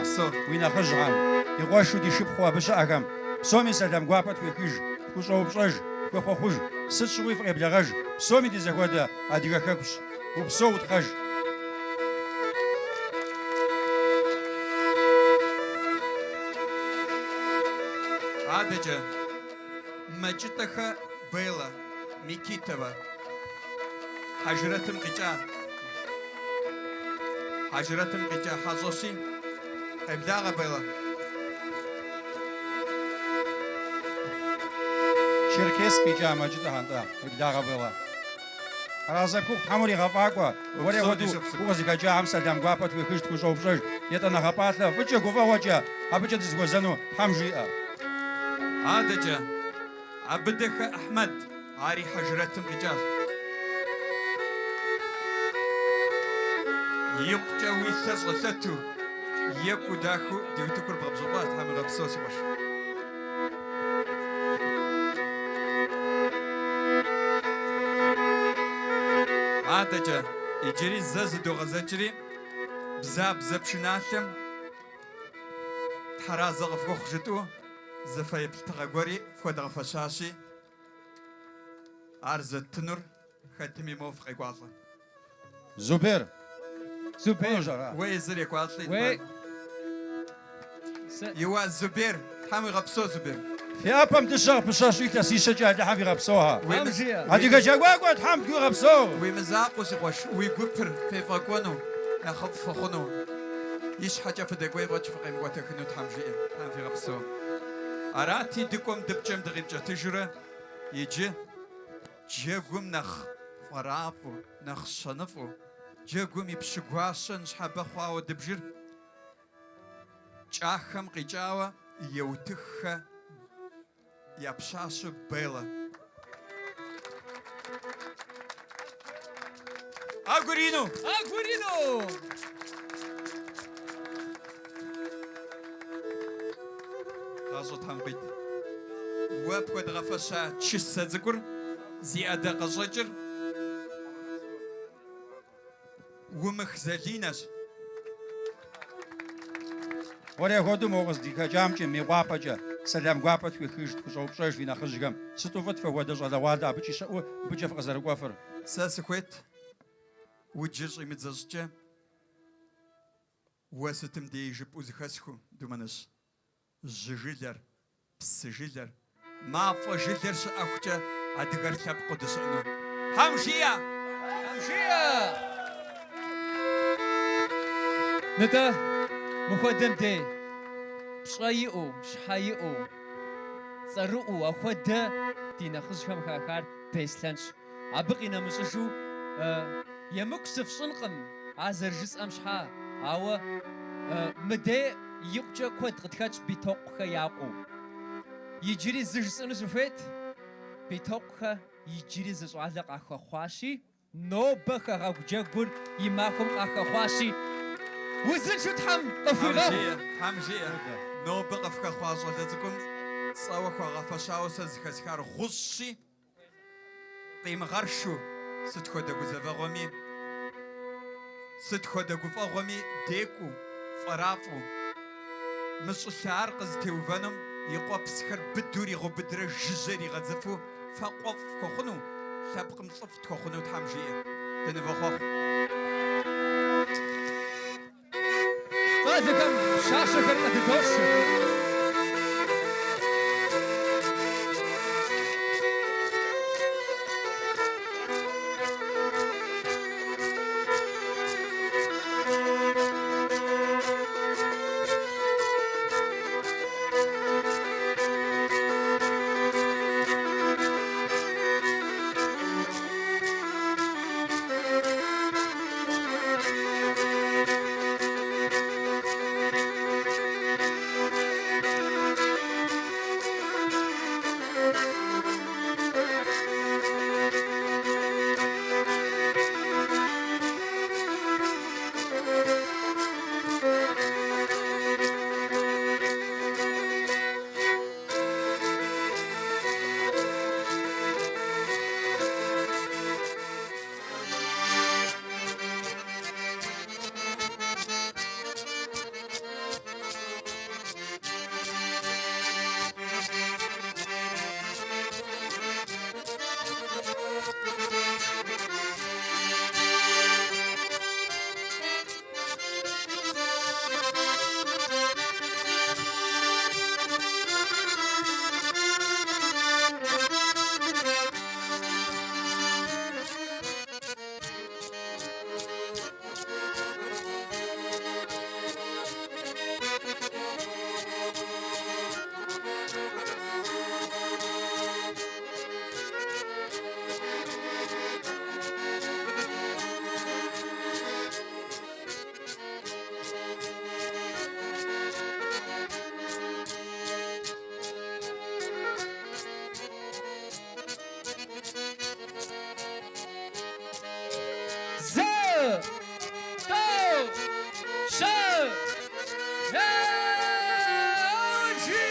уи нэхъыжьхэм, ди къуэшу ди шыпхъуу абы щыӏэхэм, псоми сэлам гуапэ тхуехыж, тхущӏэупщӏэж, тхуехъуэхъуж, сыт щыгъуи фыкъеблэгъэж, псоми ди зэхуэдэ адыгэ хэкущ. Упсэу, утхъэж! Адэкӏэ, Мэкӏытӏэхэ Беллэ, Микитовэ, Хьэжрэтым къикӏа. Хьэжрэтым къикӏа хьэщӏэщи, къеблагъэ, Беллэ. Черкесск къикӏа Мэкӏытӏэхэ, нтӏэ, къеблагъэ, Беллэ. Аразэ пхухъу, Тхьэм уригъэфӏакӏуэ, уэри апхуэдэу укъызыхэкӏахэм сэлам гуапэ тхуехыж, тхущӏэупщӏэж, етӏанэгъэ пӏалъэ, фӏыкӏэ, гуфӏэгъуэкӏэ, абыкӏэ дызыхуэзэну Тхьэм жиӏэ. Адэкӏэ, Абыдэхэ Ахьмэд, ари Хьэжрэтым къикӏащ. Икъукӏэ уи лъэр щӏэлъэту, екӏуу дахэу ди утыкур бгъэбжьыфӏащ, Тхьэм уигъэпсэу, си къуэш. Адэкӏэ, иджыри зэ зыдогъэзэкӏри, Бзабзэ пшыналъэм Тхьэразэ къыфхухъу жытӏэу зы фэеплъ тыгъэ гуэри фхуэдгъэфэщащи, ар зэттынур хэтми моуэ фыкъекӏуалӏэ. Зубер. Зубер. Уэ езыр екӏуалӏи. Уей. Иуаз Зубер, Тхьэм уигъэпсэу, Зубер. Фи ӏэпэм дыщэ къыпыщэщу илъэсищэкӏэ Алыхьым фигъэпсэухэ. Тхьэм жиӏэ. Адыгэ джэгуакӏуэ Тхьэм тхуигъэпсэу. Уи мызакъуэу, си къуэш, уи гупыр фефӏэкӏуэну, нэхъыфӏ фыхъуну, ищхьэкӏэ фыдэкӏуей фӏэкӏ фыкъемыкӏуэтэхыну Тхьэм жиӏэ, Тхьэм фигъэпсэу. Арати, дыкӏуэм дыпкӏэм дыкъипкӏэтыжурэ, иджы джэгум нэхъ фӏэрафӏэу, нэхъ щэныфӏэу, джэгум и пщы гуащэ ныщхьэбэ хъуауэ дыбжыр, Кӏахэм къикӏауэ Еутыххэ я пщащэ Беллэ. Ӏэгур ину! Ӏэгур ину! Гъащӏэ Тхьэм къуит. Уэ пхуэдгъэфэща чысэ цӏыкӏур зи ӏэдакъэщӏэкӏыр Умых Залинэщ. Уэри апхуэдэу мо укъыздыхэкӏамкӏэ, Мейкъуапэкӏэ, сэлам гуапэ тхуехыж, тхущӏэупщӏэж фи нэхъыжьхэм. Сыту фӏыт фэ хуэдэ щӏалэгъуалэ абыкӏи щыӏэу, мыбыкӏэ фыкъызэрыкӏуэфыр. Сэ сыхуейт уджыр щӏимыдзэ щӏыкӏэ уэ сытым дей жыпӏэу зыхэсхыу, Думэныщ. Жьы жылэр, псы жылэр, мафӏэ жылэр щыӏэхукӏэ адыгэр лъэпкъыу дыщыӏэну. Тхьэм жиӏэ! Тхьэм жиӏэ! Нтӏэ, мыхуэдэм дей пщӏэ иӏэу, щхьэ иӏэу, цӏэрыӏуэу, ахуэдэ ди нэхъыжьхэм хахар Беслъэнщ. Абы къинэмыщӏыжу. Емыкӏу сыфщӏынкъым а зэрыжысӏэм щхьа, ауэ мыдей икъукӏэ куэд къытхэтщ Битокъухэ я къуэу. Иджыри зы жысӏэну сыхуейт, Битокъухэ иджыри зы щӏалэ къахэхъуащи, Нобэ хэгъэгу джэгур и махуэм къахэхъуащи, узыншэу Тхьэм къыхуигъэхъу! Тхьэм жиӏэ, нобэ къыфхэхъуа щӏалэ цӏыкӏум цӏэуэ хуагъэфэщауэ сэ зыхэсхар гъущӏщи, къимыгъэршу сыт хуэдэ гузэвэгъуэми, сыт хуэдэ гуфӏэгъуэми декӏуу, фӏэрафӏэу, мы щӏылъэ ар къызытеувэнум и къуэпсхэр быдэу иригъэубыдрэ жыжьэ иригъэдзыфу фэ къуэфӏ фхуэхъуну, лъэпкъым лӏыфӏ тхуэхъуну Тхьэм жиӏэ. Дынывохъуэхъу. Щӏалэхэм пщащэхэр къыдыдошэ. Зы, тӏэу, щы, еуджи!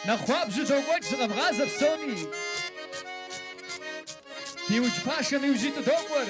Нэхъ хуабжьу докӏуэкӏ, зыкъэвгъазэ псоми. Ди удж пашэм иужь иту докӏуэр.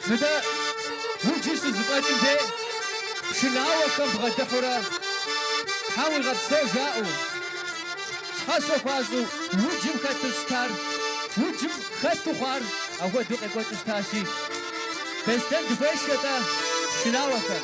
Мыдэ уджыр щызэфӏэкӏым де пшынауэхэм бгъэдыхьурэ Тхьэм уигъэпсэу жаӏэу, щхьэщэ хуащӏу уджым хэту щытар, уджым хэту хъуар ахуэдэу къекӏуэкӏыу щытащи, Беслъэн дыхуешэ-тӏэ пшынауэхэм.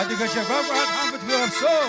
Адыгэ джэгуакӏуэхэр Тхьэм фытхуигъэпсэу!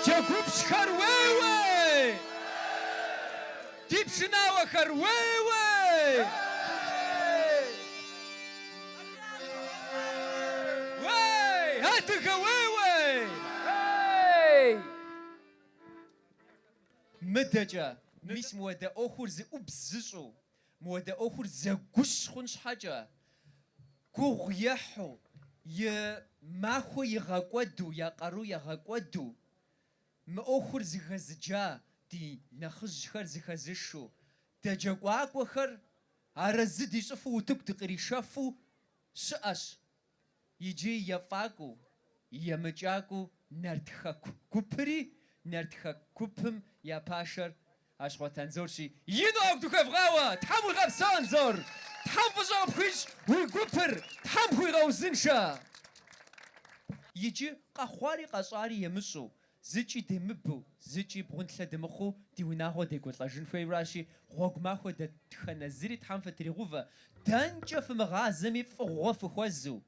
Джэгупщхэр уей-уей! Ди пшынауэхэр уей-уей! Мыдэкӏэ, мис мыуэдэ ӏуэхур зыӏубз зыщӏу, мыуэдэ ӏуэхур зэгущ хъун щхьэкӏэ, гугъу ехьу, и махуэ игъэкӏуэду, я къару ягъэкӏуэду, мы ӏуэхур зыхэзыджа ди нэхъыжьхэр зыхэзышу, дэджэгуакӏуэхэр арэзы дищӏыфу утыку дыкъришэфу щыӏэщ. Иджы ефӏакӏуэу, емыкӏакӏуэу Нарт Хэку гупри, Нарт Хэку гупым я пашэр Ащхъуэт Анзорщи, ину ӏэгу дыхуевгъауэ! Тхьэм уигъэпсэу, Анзор! Тхьэм фӏыщӏэ къыпхуищӏ уи гупыр, Тхьэм хуигъэузыншэ! Иджы къэхъуари къэщӏари емыщӏу, зыкӏи демыбу, зыкӏи бгъунлъэ дымыхъуу ди унагъуэ декӏуэлӏэжын хуейращи, гъуэгу махуэ дэтхэнэ зыри Тхьэм фытригъувэ, дэнкӏэ фымыгъазэми фӏыгъуэ фыхуэзэу.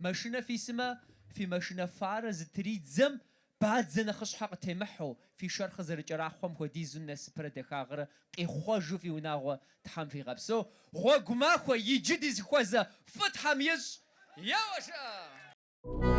Машинэ фисымэ, фи машинэ фарэ зытридзэм бадзэ нэхъыщхьэ къытемыхьэу, фи шэрхъыр зэрыкӏэрахъуэм хуэдизу насыпрэ дахагърэ къихъуэжу фи унагъуэ Тхьэм фигъэпсэу. Гъуэгу махуэ иджы дызыхуэзэ фӏы Тхьэм ищӏ! Еуэ, жыӏэ!